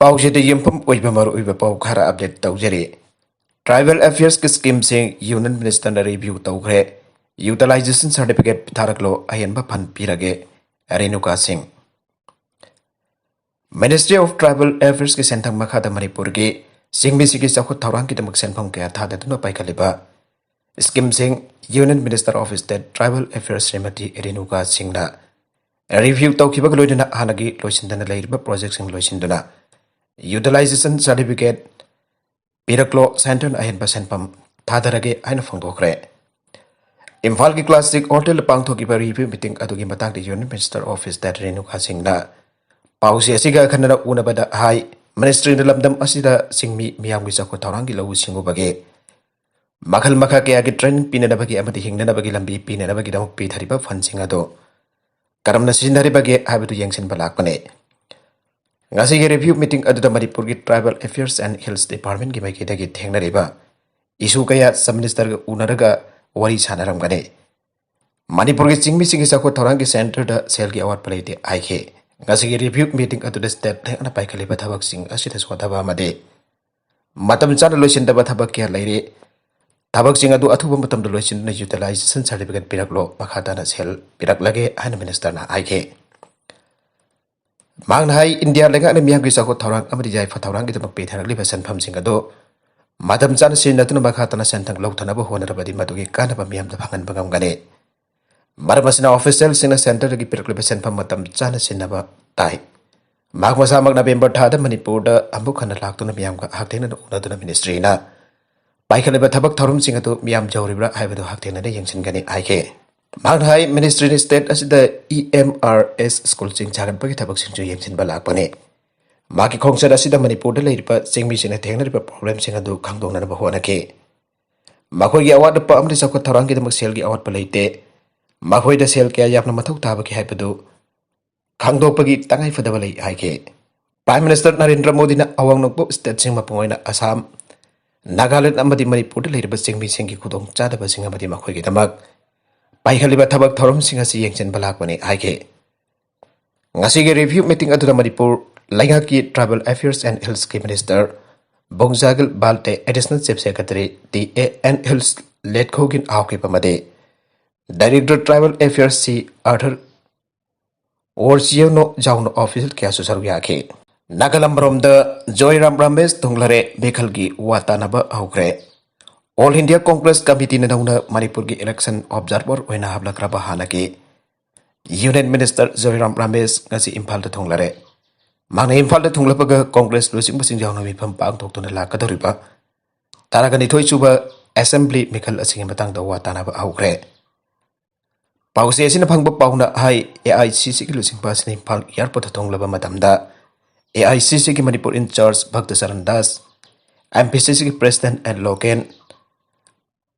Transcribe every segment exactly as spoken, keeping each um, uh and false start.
ꯄꯥꯎꯁꯤꯗ ꯌꯨꯝꯐꯝ ꯑꯣꯏꯕ ꯃꯔꯨꯑꯣꯏꯕ ꯄꯥꯎ ꯈꯔ ꯑꯞꯗꯦꯠ ꯇꯧꯖꯔꯤ꯫ ꯇ꯭ꯔꯥꯏꯕꯦꯜ ꯑꯦꯐꯤꯌꯔꯁꯀꯤ ꯁ꯭ꯀꯤꯝꯁꯤꯡ ꯌꯨꯅꯤꯌꯟ ꯃꯤꯅꯤꯁꯇꯔꯅ ꯔꯤꯚ꯭ꯌꯨ ꯇꯧꯈ꯭ꯔꯦ꯫ ꯌꯨꯇꯤꯂꯥꯏꯖꯦꯁꯟ ꯁꯥꯔꯇꯤꯐꯤꯀꯦꯠ ꯄꯤꯊꯔꯛꯂꯣ, ꯑꯍꯦꯟꯕ ꯐꯟ ꯄꯤꯔꯒꯦ, ꯔꯦꯅꯨꯀꯥ ꯁꯤꯡ꯫ ꯃꯤꯅꯤꯁꯇ꯭ꯔꯤ ꯑꯣꯐ ꯇ꯭ꯔꯥꯏꯕꯦꯜ ꯑꯦꯐꯤꯌꯔꯁꯀꯤ ꯁꯦꯟꯊꯪ ꯃꯈꯥꯗ ꯃꯅꯤꯄꯨꯔꯒꯤ ꯆꯤꯡꯃꯤꯁꯤꯡꯒꯤ ꯆꯥꯎꯈꯠ ꯊꯧꯔꯥꯡꯒꯤꯗꯃꯛ ꯁꯦꯟꯐꯝ ꯀꯌꯥ ꯊꯥꯗꯗꯨꯅ ꯄꯥꯏꯈꯠꯂꯤꯕ ꯁ꯭ꯀꯤꯝꯁꯤꯡ union minister of state tribal affairs Shrimati Renuka ꯁꯤꯡꯅ ꯔꯤꯚ꯭ꯌꯨ ꯇꯧꯈꯤꯕꯒ ꯂꯣꯏꯅꯅ ꯍꯥꯟꯅꯒꯤ ꯂꯣꯏꯁꯤꯟꯗꯅ ꯂꯩꯔꯤꯕ ꯄ꯭ꯔꯣꯖꯦꯛꯁꯤꯡ ꯂꯣꯏꯁꯤꯟꯗꯨꯅ ꯌꯨꯇꯤꯂꯥꯏꯖꯦꯁꯟ ꯁꯥꯔꯇꯤꯐꯤꯀꯦꯠ ꯄꯤꯔꯛꯂꯣ, ꯁꯦꯟꯇꯔꯅ ꯑꯍꯦꯟꯕ ꯁꯦꯟꯐꯝ ꯊꯥꯗꯔꯒꯦ ꯍꯥꯏꯅ ꯐꯣꯡꯗꯣꯛꯈ꯭ꯔꯦ꯫ ꯏꯝꯐꯥꯜꯒꯤ ꯀ꯭ꯂꯥꯁꯤꯛ ꯍꯣꯇꯦꯜꯗ ꯄꯥꯡꯊꯣꯛꯈꯤꯕ ꯔꯤꯚ꯭ꯌꯨ ꯃꯤꯇꯤꯡ ꯑꯗꯨꯒꯤ ꯃꯇꯥꯡꯗ union minister of state Renuka ꯁꯤꯡꯅ ꯄꯥꯎꯆꯦ ꯑꯁꯤꯒ ꯑꯈꯟꯅꯅ ꯎꯅꯕꯗ ꯍꯥꯏ, ꯃꯤꯅꯤꯁꯇ꯭ꯔꯤꯅ ꯂꯝꯗꯝ ꯑꯁꯤꯗ ꯆꯤꯡꯃꯤ ꯃꯤꯌꯥꯝꯒꯤ ꯆꯥꯎꯈꯠ ꯊꯧꯔꯥꯡꯒꯤ ꯂꯧꯎ ꯁꯤꯡꯎꯕꯒꯤ ꯃꯈꯜ ꯃꯈꯥ ꯀꯌꯥꯒꯤ ꯇ꯭ꯔꯦꯅꯤꯡ ꯄꯤꯅꯅꯕꯒꯤ ꯑꯃꯗꯤ ꯍꯤꯡꯅꯅꯕꯒꯤ ꯂꯝꯕꯤ ꯄꯤꯅꯅꯕꯒꯤꯗꯃꯛ ꯄꯤꯊꯔꯤꯕ ꯐꯟꯁꯤꯡ ꯑꯗꯨ ꯀꯔꯝꯅ ꯁꯤꯖꯤꯟꯅꯔꯤꯕꯒꯦ ꯍꯥꯏꯕꯗꯨ ꯌꯦꯡꯁꯤꯟꯕ ꯂꯥꯛꯄꯅꯤ꯫ ꯉꯁꯤꯒꯤ ꯔꯤꯚ꯭ꯌꯨ ꯃꯤꯇꯤꯡ ꯑꯗꯨꯗ ꯃꯅꯤꯄꯨꯔꯒꯤ ꯇ꯭ꯔꯥꯏꯕꯦꯜ ꯑꯦꯐꯤꯌꯔꯁ ꯑꯦꯟ ꯍꯤꯜꯁ ꯗꯤꯄꯥꯔꯠꯃꯦꯟꯒꯤ ꯃꯥꯏꯀꯩꯗꯒꯤ ꯊꯦꯡꯅꯔꯤꯕ ꯏꯁꯨ ꯀꯌꯥ ꯆꯤꯐ ꯃꯤꯅꯤꯁꯇꯔꯒ ꯎꯅꯔꯒ ꯋꯥꯔꯤ ꯁꯥꯟꯅꯔꯝꯒꯅꯤ꯫ ꯃꯅꯤꯄꯨꯔꯒꯤ ꯆꯤꯡꯃꯤꯁꯤꯡꯒꯤ ꯆꯥꯎꯈꯠ ꯊꯧꯔꯥꯡꯒꯤ ꯁꯦꯟꯇꯔꯗ ꯁꯦꯜꯒꯤ ꯑꯋꯥꯠꯄ ꯂꯩꯇꯦ ꯍꯥꯏꯈꯤ꯫ ꯉꯁꯤꯒꯤ ꯔꯤꯚ꯭ꯌꯨ ꯃꯤꯇꯤꯡ ꯑꯗꯨꯗ ꯁ꯭ꯇꯦꯠ ꯂꯦꯡꯅ ꯄꯥꯏꯈꯠꯂꯤꯕ ꯊꯕꯛꯁꯤꯡ ꯑꯁꯤꯗ ꯁꯣꯟꯊꯕ ꯑꯃꯗꯤ ꯃꯇꯝ ꯆꯥꯅ ꯂꯣꯏꯁꯤꯟꯗꯕ ꯊꯕꯛ ꯀꯌꯥ ꯂꯩꯔꯤ꯫ ꯊꯕꯛꯁꯤꯡ ꯑꯗꯨ ꯑꯊꯨꯕ ꯃꯇꯝꯗ ꯂꯣꯏꯁꯤꯟꯗꯨꯅ ꯌꯨꯇꯤꯂꯥꯏꯖꯦꯁꯟ ꯁꯥꯔꯇꯤꯐꯤꯀꯦꯠ ꯄꯤꯔꯛꯂꯣ, ꯃꯈꯥ ꯇꯥꯅ ꯁꯦꯜ ꯄꯤꯔꯛꯂꯒꯦ ꯍꯥꯏꯅ ꯃꯤꯅꯤꯁꯇꯔꯅ ꯍꯥꯏꯈꯤ꯫ ꯃꯍꯥꯛꯅ ꯍꯥꯏ, ꯏꯟꯗꯤꯌꯥ ꯂꯩꯉꯥꯛꯅ ꯃꯤꯌꯥꯝꯒꯤ ꯆꯥꯎꯈꯠ ꯊꯧꯔꯥꯡ ꯑꯃꯗꯤ ꯌꯥꯏꯐ ꯊꯧꯔꯥꯡꯒꯤꯗꯃꯛ ꯄꯤꯊꯔꯛꯂꯤꯕ ꯁꯦꯟꯐꯝꯁꯤꯡ ꯑꯗꯨ ꯃꯇꯝ ꯆꯥꯅ ꯁꯤꯖꯤꯟꯅꯗꯨꯅ ꯃꯈꯥ ꯇꯥꯅ ꯁꯦꯟꯊꯪ ꯂꯧꯊꯅꯕ ꯍꯣꯠꯅꯔꯕꯗꯤ ꯃꯗꯨꯒꯤ ꯀꯥꯟꯅꯕ ꯃꯤꯌꯥꯝꯗ ꯐꯪꯍꯟꯕ ꯉꯝꯒꯅꯤ꯫ ꯃꯔꯝ ꯑꯁꯤꯅ ꯑꯣꯐꯤꯁꯤꯌꯦꯜꯁꯤꯡꯅ ꯁꯦꯟꯇꯔꯗꯒꯤ ꯄꯤꯔꯛꯂꯤꯕ ꯁꯦꯟꯐꯝ ꯃꯇꯝ ꯆꯥꯅ ꯁꯤꯖꯤꯟꯅꯕ ꯇꯥꯏ꯫ ꯃꯍꯥꯛ ꯃꯁꯥꯃꯛ ꯅꯕꯦꯝꯕꯔ ꯊꯥꯗ ꯃꯅꯤꯄꯨꯔꯗ ꯑꯃꯨꯛ ꯍꯟꯅ ꯂꯥꯛꯇꯨꯅ ꯃꯤꯌꯥꯝꯒ ꯍꯛꯊꯦꯡꯅꯅ ꯎꯅꯗꯨꯅ ꯃꯤꯅꯤꯁꯇ꯭ꯔꯤꯅ ꯄꯥꯏꯈꯠꯂꯤꯕ ꯊꯕꯛ ꯊꯧꯔꯝꯁꯤꯡ ꯑꯗꯨ ꯃꯤꯌꯥꯝ ꯌꯧꯔꯤꯕ꯭ꯔꯥ ꯍꯥꯏꯕꯗꯨ ꯍꯛꯊꯦꯡꯅꯅ ꯌꯦꯡꯁꯤꯟꯒꯅꯤ ꯍꯥꯏꯈꯤ꯫ ꯃꯍꯥꯛꯅ ꯍꯥꯏ, ꯃꯤꯅꯤꯁꯇ꯭ꯔꯤꯅ ꯁ꯭ꯇꯦꯠ ꯑꯁꯤꯗ ꯏ ꯑꯦꯝ ꯑꯥꯔ ꯑꯦꯁ ꯁ꯭ꯀꯨꯜꯁꯤꯡ ꯁꯥꯒꯠꯄꯒꯤ ꯊꯕꯛꯁꯤꯡꯁꯨ ꯌꯦꯡꯁꯤꯟꯕ ꯂꯥꯛꯄꯅꯤ꯫ ꯃꯍꯥꯛꯀꯤ ꯈꯣꯡꯆꯠ ꯑꯁꯤꯗ ꯃꯅꯤꯄꯨꯔꯗ ꯂꯩꯔꯤꯕ ꯆꯤꯡꯃꯤꯁꯤꯡꯅ ꯊꯦꯡꯅꯔꯤꯕ ꯄ꯭ꯔꯣꯕ꯭ꯂꯦꯝꯁꯤꯡ ꯑꯗꯨ ꯈꯪꯗꯣꯛꯅꯅꯕ ꯍꯣꯠꯅꯈꯤ꯫ ꯃꯈꯣꯏꯒꯤ ꯑꯋꯥꯠ ꯑꯄꯥ ꯑꯃꯗꯤ ꯆꯥꯎꯈꯠ ꯊꯧꯔꯥꯡꯒꯤꯗꯃꯛ ꯁꯦꯜꯒꯤ ꯑꯋꯥꯠꯄ ꯂꯩꯇꯦ꯫ ꯃꯈꯣꯏꯗ ꯁꯦꯜ ꯀꯌꯥ ꯌꯥꯝꯅ ꯃꯊꯧ ꯇꯥꯕꯒꯦ ꯍꯥꯏꯕꯗꯨ ꯈꯪꯗꯣꯛꯄꯒꯤ ꯇꯉꯥꯏꯐꯗꯕ ꯂꯩ ꯍꯥꯏꯈꯤ꯫ ꯄ꯭ꯔꯥꯏꯝ ꯃꯤꯅꯤꯁꯇꯔ ꯅꯔꯦꯟꯗ꯭ꯔ ꯃꯣꯗꯤꯅ ꯑꯋꯥꯡ ꯅꯣꯡꯄꯣꯛ ꯁ꯭ꯇꯦꯠꯁꯤꯡ, ꯃꯄꯨꯡ ꯑꯣꯏꯅ ꯑꯁꯥꯝ, ꯅꯥꯒꯥꯂꯦꯟꯗ ꯑꯃꯗꯤ ꯃꯅꯤꯄꯨꯔꯗ ꯂꯩꯔꯤꯕ ꯆꯤꯡꯃꯤꯁꯤꯡꯒꯤ ꯈꯨꯗꯣꯡꯆꯥꯗꯕꯁꯤꯡ ꯑꯃꯗꯤ ꯃꯈꯣꯏꯒꯤꯗꯃꯛ ꯄꯥꯏꯈꯠꯂꯤꯕ ꯊꯕꯛ ꯊꯧꯔꯝꯁꯤꯡ ꯑꯁꯤ ꯌꯦꯡꯁꯤꯟꯕ ꯂꯥꯛꯄꯅꯤ ꯍꯥꯏꯈꯤ꯫ ꯉꯁꯤꯒꯤ ꯔꯤꯚ꯭ꯌꯨ ꯃꯤꯇꯤꯡ ꯑꯗꯨꯗ ꯃꯅꯤꯄꯨꯔ ꯂꯩꯉꯥꯛꯀꯤ Tribal Affairs and Hillsꯀꯤ Minister ꯕꯣꯡꯖꯥꯒꯤꯜ Valte, Additional Chief Secretary TA and Hills ꯂꯦꯠꯈꯣꯒꯤꯟ ꯍꯥꯎꯈꯤꯕ ꯑꯃꯗꯤ Director Tribal Affairs C Arthur Orsiano ꯌꯥꯎꯅ official ꯀꯌꯥꯁꯨ ꯁꯔꯨꯛ ꯌꯥꯈꯤ꯫ ꯅꯥꯒꯥꯂꯝ ꯃꯔꯣꯝꯗ ꯖꯣꯏꯔꯥꯝ ꯔꯥꯃꯦꯁ ꯊꯨꯡꯂꯔꯦ ꯃꯤꯈꯜꯒꯤ ꯋꯥ ꯇꯥꯅꯕ ꯍꯧꯈ꯭ꯔꯦ꯫ All India Congress Committeeꯅ ꯅꯧꯅ ꯃꯅꯤꯄꯨꯔꯒꯤ election observer ꯑꯣꯏꯅ ꯍꯥꯞꯂꯛꯈ꯭ꯔꯕ ꯍꯥꯟꯅꯒꯤ Union Minister ꯖꯣꯏꯔꯥꯝ ꯔꯥꯃꯦꯁ ꯉꯁꯤ ꯏꯝꯐꯥꯜꯗ ꯊꯨꯡꯂꯔꯦ꯫ ꯃꯍꯥꯛꯅ ꯏꯝꯐꯥꯜꯗ ꯊꯨꯡꯂꯕꯒ Congress ꯂꯨꯆꯤꯡꯕꯁꯤꯡ ꯌꯥꯎꯅ ꯃꯤꯐꯝ ꯄꯥꯡꯊꯣꯛꯇꯨꯅ ꯂꯥꯛꯀꯗꯧꯔꯤꯕ ꯇꯔꯥꯒ ꯅꯤꯊꯣꯏ ꯁꯨꯕ Assembly ꯃꯤꯈꯜ ꯑꯁꯤꯒꯤ ꯃꯇꯥꯡꯗ ꯋꯥ ꯇꯥꯅꯕ ꯍꯧꯈ꯭ꯔꯦ꯫ ꯄꯥꯎꯆꯦ ꯑꯁꯤꯅ ꯐꯪꯕ ꯄꯥꯎꯅ ꯍꯥꯏ, AICCꯒꯤ ꯂꯨꯆꯤꯡꯕ ꯑꯁꯤꯅ ꯏꯝꯐꯥꯜ airportꯇ ꯊꯨꯡꯂꯕ ꯃꯇꯝꯗ AICCꯒꯤ ꯃꯅꯤꯄꯨꯔ in charge ꯚꯛꯇ ꯆꯔꯟ ꯗꯥꯁ, MPCCꯒꯤ President ꯑꯦꯟ ꯂꯣꯀꯦꯟ,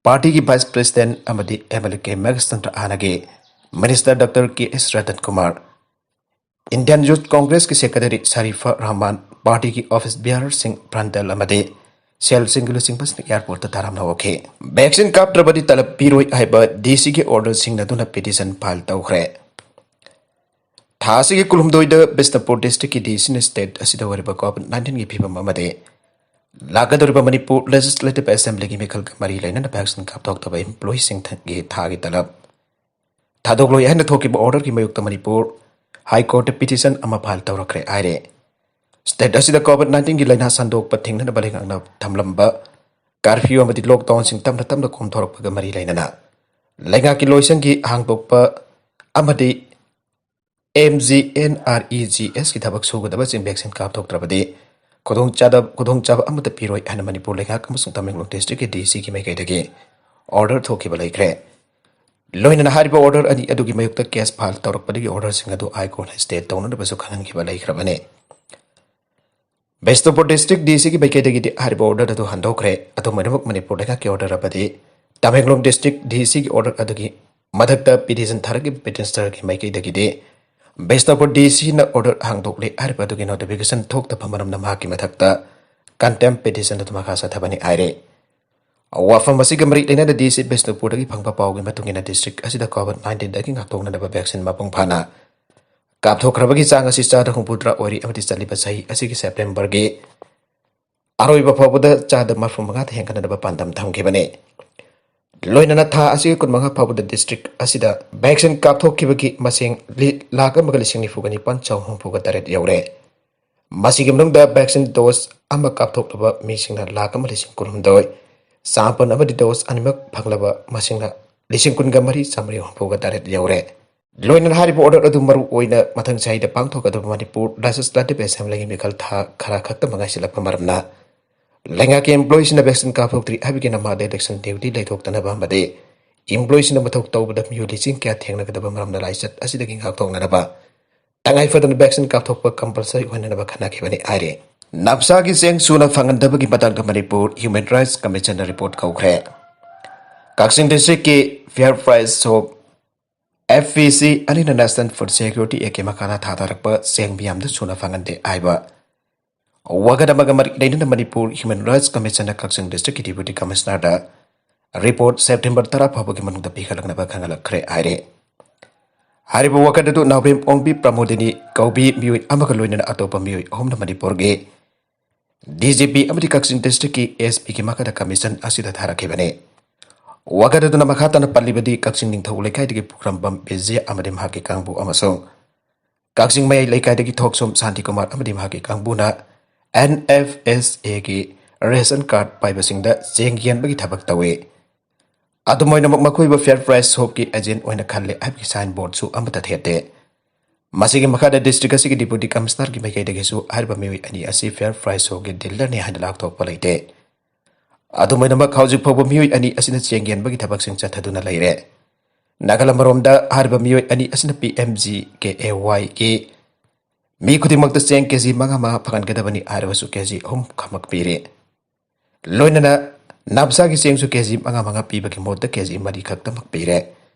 partyꯒꯤ Vice President ꯑꯃꯗꯤ MLA ꯀꯦ ꯃꯦꯘꯆꯟꯗ꯭ꯔ, ꯍꯥꯟꯅꯒꯤ Minister Doctor ꯀꯦ ꯑꯦꯁ Ratan Kumar, Indian Youth Congressꯀꯤ Secretary Sharif Rahman, partyꯒꯤ office bearerꯁꯤꯡ ꯄ꯭ꯔꯟꯗꯜ ꯑꯃꯗꯤ ꯁꯦꯜꯁꯤꯡꯒꯤ ꯂꯨꯆꯤꯡꯕꯁꯤꯡ airportꯇ ꯇꯔꯥꯝꯅ ꯑꯣꯛꯈꯤ꯫ Vaccine ꯀꯥꯞꯇ꯭ꯔꯕꯗꯤ ꯇꯂꯕ ꯄꯤꯔꯣꯏ ꯍꯥꯏꯕ DCꯒꯤ order ꯁꯤꯡꯅꯗꯨꯅ petition file ꯇꯧꯈ꯭ꯔꯦ꯫ ꯊꯥ ꯑꯁꯤꯒꯤ ꯀꯨꯟꯍꯨꯝꯗꯣꯏꯗ ꯕꯤꯁꯅꯨꯄꯨꯔ districtꯀꯤ DCꯅ state ꯑꯁꯤꯗ ꯑꯣꯏꯔꯤꯕ COVID nineteenꯒꯤ ꯐꯤꯕꯝ ꯑꯃꯗꯤ ꯂꯥꯛꯀꯗꯧꯔꯤꯕ ꯃꯅꯤꯄꯨꯔ Legislative Assemblyꯒꯤ ꯃꯤꯈꯜꯒ ꯃꯔꯤ ꯂꯩꯅꯅ vaccine ꯀꯥꯞꯊꯣꯛꯇꯕ employeeꯁꯤꯡꯒꯤ ꯊꯥꯒꯤ ꯇꯂꯕ ꯊꯥꯗꯣꯛꯂꯣꯏ ꯍꯥꯏꯅ ꯊꯣꯛꯈꯤꯕ orderꯒꯤ ꯃꯥꯌꯣꯛꯇ ꯃꯅꯤꯄꯨꯔ High Courtꯇ petition ꯑꯃ file ꯇꯧꯔꯛꯈ꯭ꯔꯦ ꯍꯥꯏꯔꯦ꯫ State ꯑꯁꯤꯗ COVID nineteenꯒꯤ ꯂꯥꯏꯅꯥ ꯁꯟꯗꯣꯛꯄ ꯊꯤꯡꯅꯅꯕ ꯂꯩꯉꯥꯛꯅ ꯊꯝꯂꯝꯕ curfew ꯑꯃꯗꯤ lockdownꯁꯤꯡ ꯇꯞꯅ ꯇꯞꯅ ꯀꯣꯝꯊꯣꯔꯛꯄꯒ ꯃꯔꯤ ꯂꯩꯅꯅ ꯂꯩꯉꯥꯛꯀꯤ ꯂꯣꯏꯁꯪꯒꯤ ꯍꯥꯡꯗꯣꯛꯄ ꯑꯃꯗꯤ MGNREGSꯀꯤ ꯊꯕꯛ ꯁꯨꯒꯗꯕꯁꯤꯡ vaccine ꯀꯥꯞꯊꯣꯛꯇ꯭ꯔꯕꯗꯤ ꯈꯨꯗꯣꯡꯆꯥꯗ-, ꯈꯨꯗꯣꯡꯆꯥꯕ ꯑꯃꯠꯇ ꯄꯤꯔꯣꯏ ꯍꯥꯏꯅ ꯃꯅꯤꯄꯨꯔ ꯂꯩꯉꯥꯛ ꯑꯃꯁꯨꯡ ꯇꯃꯦꯡꯂꯣꯡ districtꯀꯤ DCꯒꯤ ꯃꯥꯏꯀꯩꯗꯒꯤ order ꯊꯣꯛꯈꯤꯕ ꯂꯩꯈ꯭ꯔꯦ꯫ ꯂꯣꯏꯅꯅ ꯍꯥꯏꯔꯤꯕ order ꯑꯅꯤ ꯑꯗꯨꯒꯤ ꯃꯥꯌꯣꯛꯇ case file ꯇꯧꯔꯛꯄꯗꯒꯤ orderꯁꯤꯡ ꯑꯗꯨ High Courtꯅ stay ꯇꯧꯅꯅꯕꯁꯨ ꯈꯪꯍꯟꯈꯤꯕ ꯂꯩꯈ꯭ꯔꯕꯅꯤ꯫ ꯕꯤꯁꯅꯨꯄꯨꯔ district DCꯒꯤ ꯃꯥꯏꯀꯩꯗꯒꯤꯗꯤ ꯍꯥꯏꯔꯤꯕ order ꯑꯗꯨ ꯍꯟꯗꯣꯛꯈ꯭ꯔꯦ꯫ ꯑꯗꯨꯝ ꯑꯣꯏꯅꯃꯛ ꯃꯅꯤꯄꯨꯔ ꯂꯩꯉꯥꯛꯀꯤ order ꯑꯃꯗꯤ ꯇꯃꯦꯡꯂꯣꯡ district DCꯒꯤ order ꯑꯗꯨꯒꯤ ꯃꯊꯛꯇ petition ꯊꯥꯔꯛꯈꯤꯕ petitionerꯒꯤ ꯃꯥꯏꯀꯩꯗꯒꯤꯗꯤ ꯕꯤꯁꯅꯨꯄꯨꯔ DCꯅ order ꯍꯥꯡꯗꯣꯛꯂꯦ ꯍꯥꯏꯔꯤꯕ ꯑꯗꯨꯒꯤ notification ꯊꯣꯛꯇꯕ ꯃꯔꯝꯅ ꯃꯍꯥꯛꯀꯤ ꯃꯊꯛꯇ contempt petition ꯑꯗꯨ ꯃꯈꯥ ꯆꯠꯊꯕꯅꯤ ꯍꯥꯏꯔꯦ꯫ ꯋꯥꯐꯝ ꯑꯁꯤꯒ ꯃꯔꯤ ꯂꯩꯅꯅ DC ꯕꯤꯁꯅꯨꯄꯨꯔꯗꯒꯤ ꯐꯪꯕ ꯄꯥꯎꯒꯤ ꯃꯇꯨꯡ ꯏꯟꯅ district ꯑꯁꯤꯗ COVID nineteenꯗꯒꯤ ꯉꯥꯛꯊꯣꯛꯅꯅꯕ vaccine ꯃꯄꯨꯡ ꯐꯥꯅ ꯀꯥꯞꯊꯣꯛꯈ꯭ꯔꯕꯒꯤ ꯆꯥꯡ ꯑꯁꯤ ꯆꯥꯗ ꯍꯨꯝꯐꯨꯇꯔꯥ ꯑꯣꯏꯔꯤ ꯑꯃꯗꯤ ꯆꯠꯂꯤꯕ ꯆꯍꯤ ꯑꯁꯤꯒꯤ ꯁꯦꯞꯇꯦꯝꯕꯔꯒꯤ ꯑꯔꯣꯏꯕ ꯐꯥꯎꯕꯗ ꯆꯥꯗ ꯃꯔꯐꯨ ꯃꯉꯥꯗ ꯍꯦꯟꯒꯠꯅꯅꯕ ꯄꯥꯟꯗꯝ ꯊꯝꯈꯤꯕꯅꯤ꯫ ꯂꯣꯏꯅꯅ ꯊꯥ ꯑꯁꯤꯒꯤ ꯀꯨꯟꯃꯉꯥ ꯐꯥꯎꯕꯗ ꯗꯤꯁꯇ꯭ꯔꯤꯛ ꯑꯁꯤꯗ ꯚꯦꯛꯁꯤꯟ ꯀꯥꯞꯊꯣꯛꯈꯤꯕꯒꯤ ꯃꯁꯤꯡ ꯂꯤ-, ꯂꯥꯈ ꯑꯃꯒ ꯂꯤꯁꯤꯡ ꯅꯤꯐꯨꯒ ꯅꯤꯄꯥꯟ ꯆꯍꯨꯝ ꯍꯨꯝꯐꯨꯒ ꯇꯔꯦꯠ ꯌꯧꯔꯦ꯫ ꯃꯁꯤꯒꯤ ꯃꯅꯨꯡꯗ ꯚꯦꯛꯁꯤꯟ ꯗꯣꯁ ꯑꯃ ꯀꯥꯞꯊꯣꯛꯂꯕ ꯃꯤꯁꯤꯡꯅ ꯂꯥꯈ ꯑꯃ ꯂꯤꯁꯤꯡ ꯀꯨꯟꯍꯨꯝꯗꯣꯏ, ꯆꯃꯥꯄꯟ ꯑꯃꯗꯤ ꯗꯣꯁ ꯑꯅꯤꯃꯛ ꯐꯪꯂꯕ ꯃꯁꯤꯡꯅ ꯂꯤꯁꯤꯡ ꯀꯨꯟꯒ ꯃꯔꯤ ꯆꯥꯃꯔꯤ ꯍꯨꯝꯐꯨꯒ ꯇꯔꯦꯠ ꯌꯧꯔꯦ꯫ ꯂꯣꯏꯅꯅ ꯍꯥꯏꯔꯤꯕ ꯑꯣꯔꯗꯔ ꯑꯗꯨ ꯃꯔꯨ ꯑꯣꯏꯅ ꯃꯊꯪ ꯆꯍꯤꯗ ꯄꯥꯡꯊꯣꯛꯀꯗꯕ ꯃꯅꯤꯄꯨꯔ ꯂꯦꯖꯤꯁꯂꯦꯇꯤꯚ ꯑꯦꯁꯦꯝꯕ꯭ꯂꯤꯒꯤ ꯃꯤꯈꯜ ꯊꯥ ꯈꯔ ꯈꯛꯇ ꯉꯥꯏꯁꯤꯜꯂꯛꯄ ꯃꯔꯝꯅ ꯂꯩꯉꯥꯛꯀꯤ ꯏꯝꯄ꯭ꯂꯣꯌꯤꯁꯤꯡꯅ ꯚꯦꯛꯁꯤꯟ ꯀꯥꯞꯊꯣꯛꯇ꯭ꯔꯤ ꯍꯥꯏꯕꯒꯤ ꯅꯃꯥꯗ ꯏꯂꯦꯛꯁꯟ ꯗ꯭ꯌꯨꯇꯤ ꯂꯩꯊꯣꯛꯇꯅꯕ ꯑꯃꯗꯤ ꯏꯝꯄ꯭ꯂꯣꯌꯤꯁꯤꯡꯅ ꯃꯊꯧ ꯇꯧꯕꯗ ꯃꯤꯑꯣꯏ ꯂꯤꯁꯤꯡ ꯀꯌꯥ ꯊꯦꯡꯅꯒꯗꯕ ꯃꯔꯝꯅ ꯂꯥꯏꯆꯠ ꯑꯁꯤꯗꯒꯤ ꯉꯥꯛꯊꯣꯛꯅꯅꯕ ꯇꯉꯥꯏ ꯐꯗꯅ ꯚꯦꯛꯁꯤꯟ ꯀꯥꯞꯊꯣꯛꯄ ꯀꯝꯄꯜꯁꯔꯤ ꯑꯣꯏꯍꯟꯅꯕ ꯈꯟꯅꯈꯤꯕꯅꯤ ꯍꯥꯏꯔꯤ꯫ ꯅꯞꯁꯥꯒꯤ ꯆꯦꯡ ꯁꯨꯅ ꯐꯪꯍꯟꯗꯕꯒꯤ ꯃꯇꯥꯡꯗ ꯃꯅꯤꯄꯨꯔ ꯍ꯭ꯌꯨꯃꯦꯟ ꯔꯥꯏꯠꯁ ꯀꯃꯤꯁꯟꯅ ꯔꯤꯄꯣꯔꯠ ꯀꯧꯈ꯭ꯔꯦ꯫ ꯀꯛꯆꯤꯡ ꯗꯤꯁꯇ꯭ꯔꯤꯛꯀꯤ fair price shop, F P S, ꯑꯅꯤꯅ ꯅꯦꯁꯅꯦꯜ ꯐꯨꯗ ꯁꯦꯀ꯭ꯌꯨꯔꯤꯇꯤ ꯑꯦꯛꯀꯤ ꯃꯈꯥꯗ ꯊꯥꯗꯔꯛꯄ ꯆꯦꯡ ꯃꯤꯌꯥꯝꯗ ꯁꯨꯅ ꯐꯪꯍꯟꯗꯦ ꯍꯥꯏꯕ ꯋꯥꯀꯠ ꯑꯃꯒ ꯃꯔꯤ ꯂꯩꯅꯅ ꯃꯅꯤꯄꯨꯔ ꯍ꯭ꯌꯨꯃꯦꯟ ꯔꯥꯏꯠꯁ ꯀꯃꯤꯁꯟꯅ ꯀꯛꯆꯤꯡ ꯗꯤꯁꯇ꯭ꯔꯤꯛꯀꯤ ꯗꯤꯄ꯭ꯌꯨꯇꯤ ꯀꯃꯤꯁꯅꯔꯗ ꯔꯤꯄꯣꯔꯠ ꯁꯦꯞꯇꯦꯝꯕꯔ ꯇꯔꯥ ꯐꯥꯎꯕꯒꯤ ꯃꯅꯨꯡꯗ ꯄꯤꯈꯠꯂꯛꯅꯕ ꯈꯪꯍꯜꯂꯛꯈ꯭ꯔꯦ ꯍꯥꯏꯔꯦ꯫ ꯍꯥꯏꯔꯤꯕ ꯋꯥꯀꯠ ꯑꯗꯨ ꯅꯥꯎꯔꯦꯝ ꯑꯣꯡꯕꯤ ꯄ꯭ꯔꯃꯣꯗꯤꯅꯤ ꯀꯧꯕꯤ ꯃꯤꯑꯣꯏ ꯑꯃꯒ ꯂꯣꯏꯅꯅ ꯑꯇꯣꯞꯄ ꯃꯤꯑꯣꯏ ꯑꯍꯨꯝꯅ ꯃꯅꯤꯄꯨꯔꯒꯤ ꯗꯤ ꯖꯤ ꯄꯤ ꯑꯃꯗꯤ ꯀꯛꯆꯤꯡ ꯗꯤꯁꯇ꯭ꯔꯤꯛꯀꯤ ꯑꯦꯁ ꯄꯤꯒꯤ ꯃꯈꯥꯗ ꯀꯃꯤꯁꯟ ꯑꯁꯤꯗ ꯊꯥꯔꯛꯈꯤꯕꯅꯤ꯫ ꯋꯥꯀꯠ ꯑꯗꯨꯅ ꯃꯈꯥ ꯇꯥꯅ ꯄꯜꯂꯤꯕꯗꯤ ꯀꯛꯆꯤꯡ ꯅꯤꯡꯊꯧ ꯂꯩꯀꯥꯏꯗꯒꯤ ꯄꯨꯈ꯭ꯔꯝꯕꯝ ꯕꯤꯖꯦ ꯑꯃꯗꯤ ꯃꯍꯥꯛꯀꯤ ꯀꯥꯡꯕꯨ ꯑꯃꯁꯨꯡ ꯀꯛꯆꯤꯡ ꯃꯌꯥꯏ ꯂꯩꯀꯥꯏꯗꯒꯤ ꯊꯣꯛꯁꯣꯝ ꯁꯥꯟꯇꯤꯀꯨꯃꯥꯔ ꯑꯃꯗꯤ ꯃꯍꯥꯛꯀꯤ ꯀꯥꯡꯕꯨꯅ ꯑꯦꯟ ꯑꯦꯐ ꯑꯦꯁ ꯑꯦꯒꯤ ꯔꯦꯁꯟ ꯀꯥꯔꯗ ꯄꯥꯏꯕꯁꯤꯡꯗ ꯆꯦꯡ ꯌꯦꯟꯕꯒꯤ ꯊꯕꯛ ꯇꯧꯏ꯫ ꯑꯗꯨꯝ ꯑꯣꯏꯅꯃꯛ ꯃꯈꯣꯏꯕꯨ ꯐꯤꯌꯔ ꯄ꯭ꯔꯥꯏꯁ ꯁꯣꯞꯀꯤ ꯑꯦꯖꯦꯟ ꯑꯣꯏꯅ ꯈꯜꯂꯦ ꯍꯥꯏꯕꯒꯤ ꯁꯥꯏꯟ ꯕꯣꯔꯗꯁꯨ ꯑꯃꯠꯇ ꯊꯦꯠꯇꯦ꯫ ꯃꯁꯤꯒꯤ ꯃꯈꯥꯗ ꯗꯤꯁꯇ꯭ꯔꯤꯛ ꯑꯁꯤꯒꯤ ꯗꯤꯄ꯭ꯌꯨꯇꯤ ꯀꯃꯤꯁꯅꯔꯒꯤ ꯃꯥꯏꯀꯩꯗꯒꯤꯁꯨ ꯍꯥꯏꯔꯤꯕ ꯃꯤꯑꯣꯏ ꯑꯅꯤ ꯑꯁꯤ ꯐꯤꯌꯔ ꯄ꯭ꯔꯥꯏꯁ ꯁꯣꯞꯀꯤ ꯗꯤꯂꯔꯅꯤ ꯍꯥꯏꯅ ꯂꯥꯎꯊꯣꯛꯄ ꯂꯩꯇꯦ꯫ ꯑꯗꯨꯝ ꯑꯣꯏꯅꯃꯛ ꯍꯧꯖꯤꯛ ꯐꯥꯎꯕ ꯃꯤꯑꯣꯏ ꯑꯅꯤ ꯑꯁꯤꯅ ꯆꯦꯡ ꯌꯦꯟꯕꯒꯤ ꯊꯕꯛꯁꯤꯡ ꯆꯠꯊꯗꯨꯅ ꯂꯩꯔꯦ꯫ ꯅꯥꯒꯜ ꯑꯃꯔꯣꯝꯗ ꯍꯥꯏꯔꯤꯕ ꯃꯤꯑꯣꯏ ꯑꯅꯤ ꯑꯁꯤꯅ P M G K A ꯋꯥꯏꯒꯤ ꯃꯤ ꯈꯨꯗꯤꯡꯃꯛꯇ ꯆꯦꯡ ꯀꯦ ꯖꯤ ꯃꯉꯥ ꯃꯉꯥ ꯐꯪꯍꯟꯒꯗꯕꯅꯤ ꯍꯥꯏꯔꯕꯁꯨ ꯀꯦ ꯖꯤ ꯑꯍꯨꯝ ꯈꯛꯃꯛ ꯄꯤꯔꯦ꯫ ꯂꯣꯏꯅꯅ ꯅꯥꯞꯁꯥꯒꯤ ꯆꯦꯡꯁꯨ ꯀꯦ ꯖꯤ ꯃꯉꯥ ꯃꯉꯥ ꯄꯤꯕꯒꯤ ꯃꯍꯨꯠꯇ ꯀꯦ ꯖꯤ ꯃꯔꯤ ꯈꯛꯇꯃꯛ ꯄꯤꯔꯦ꯫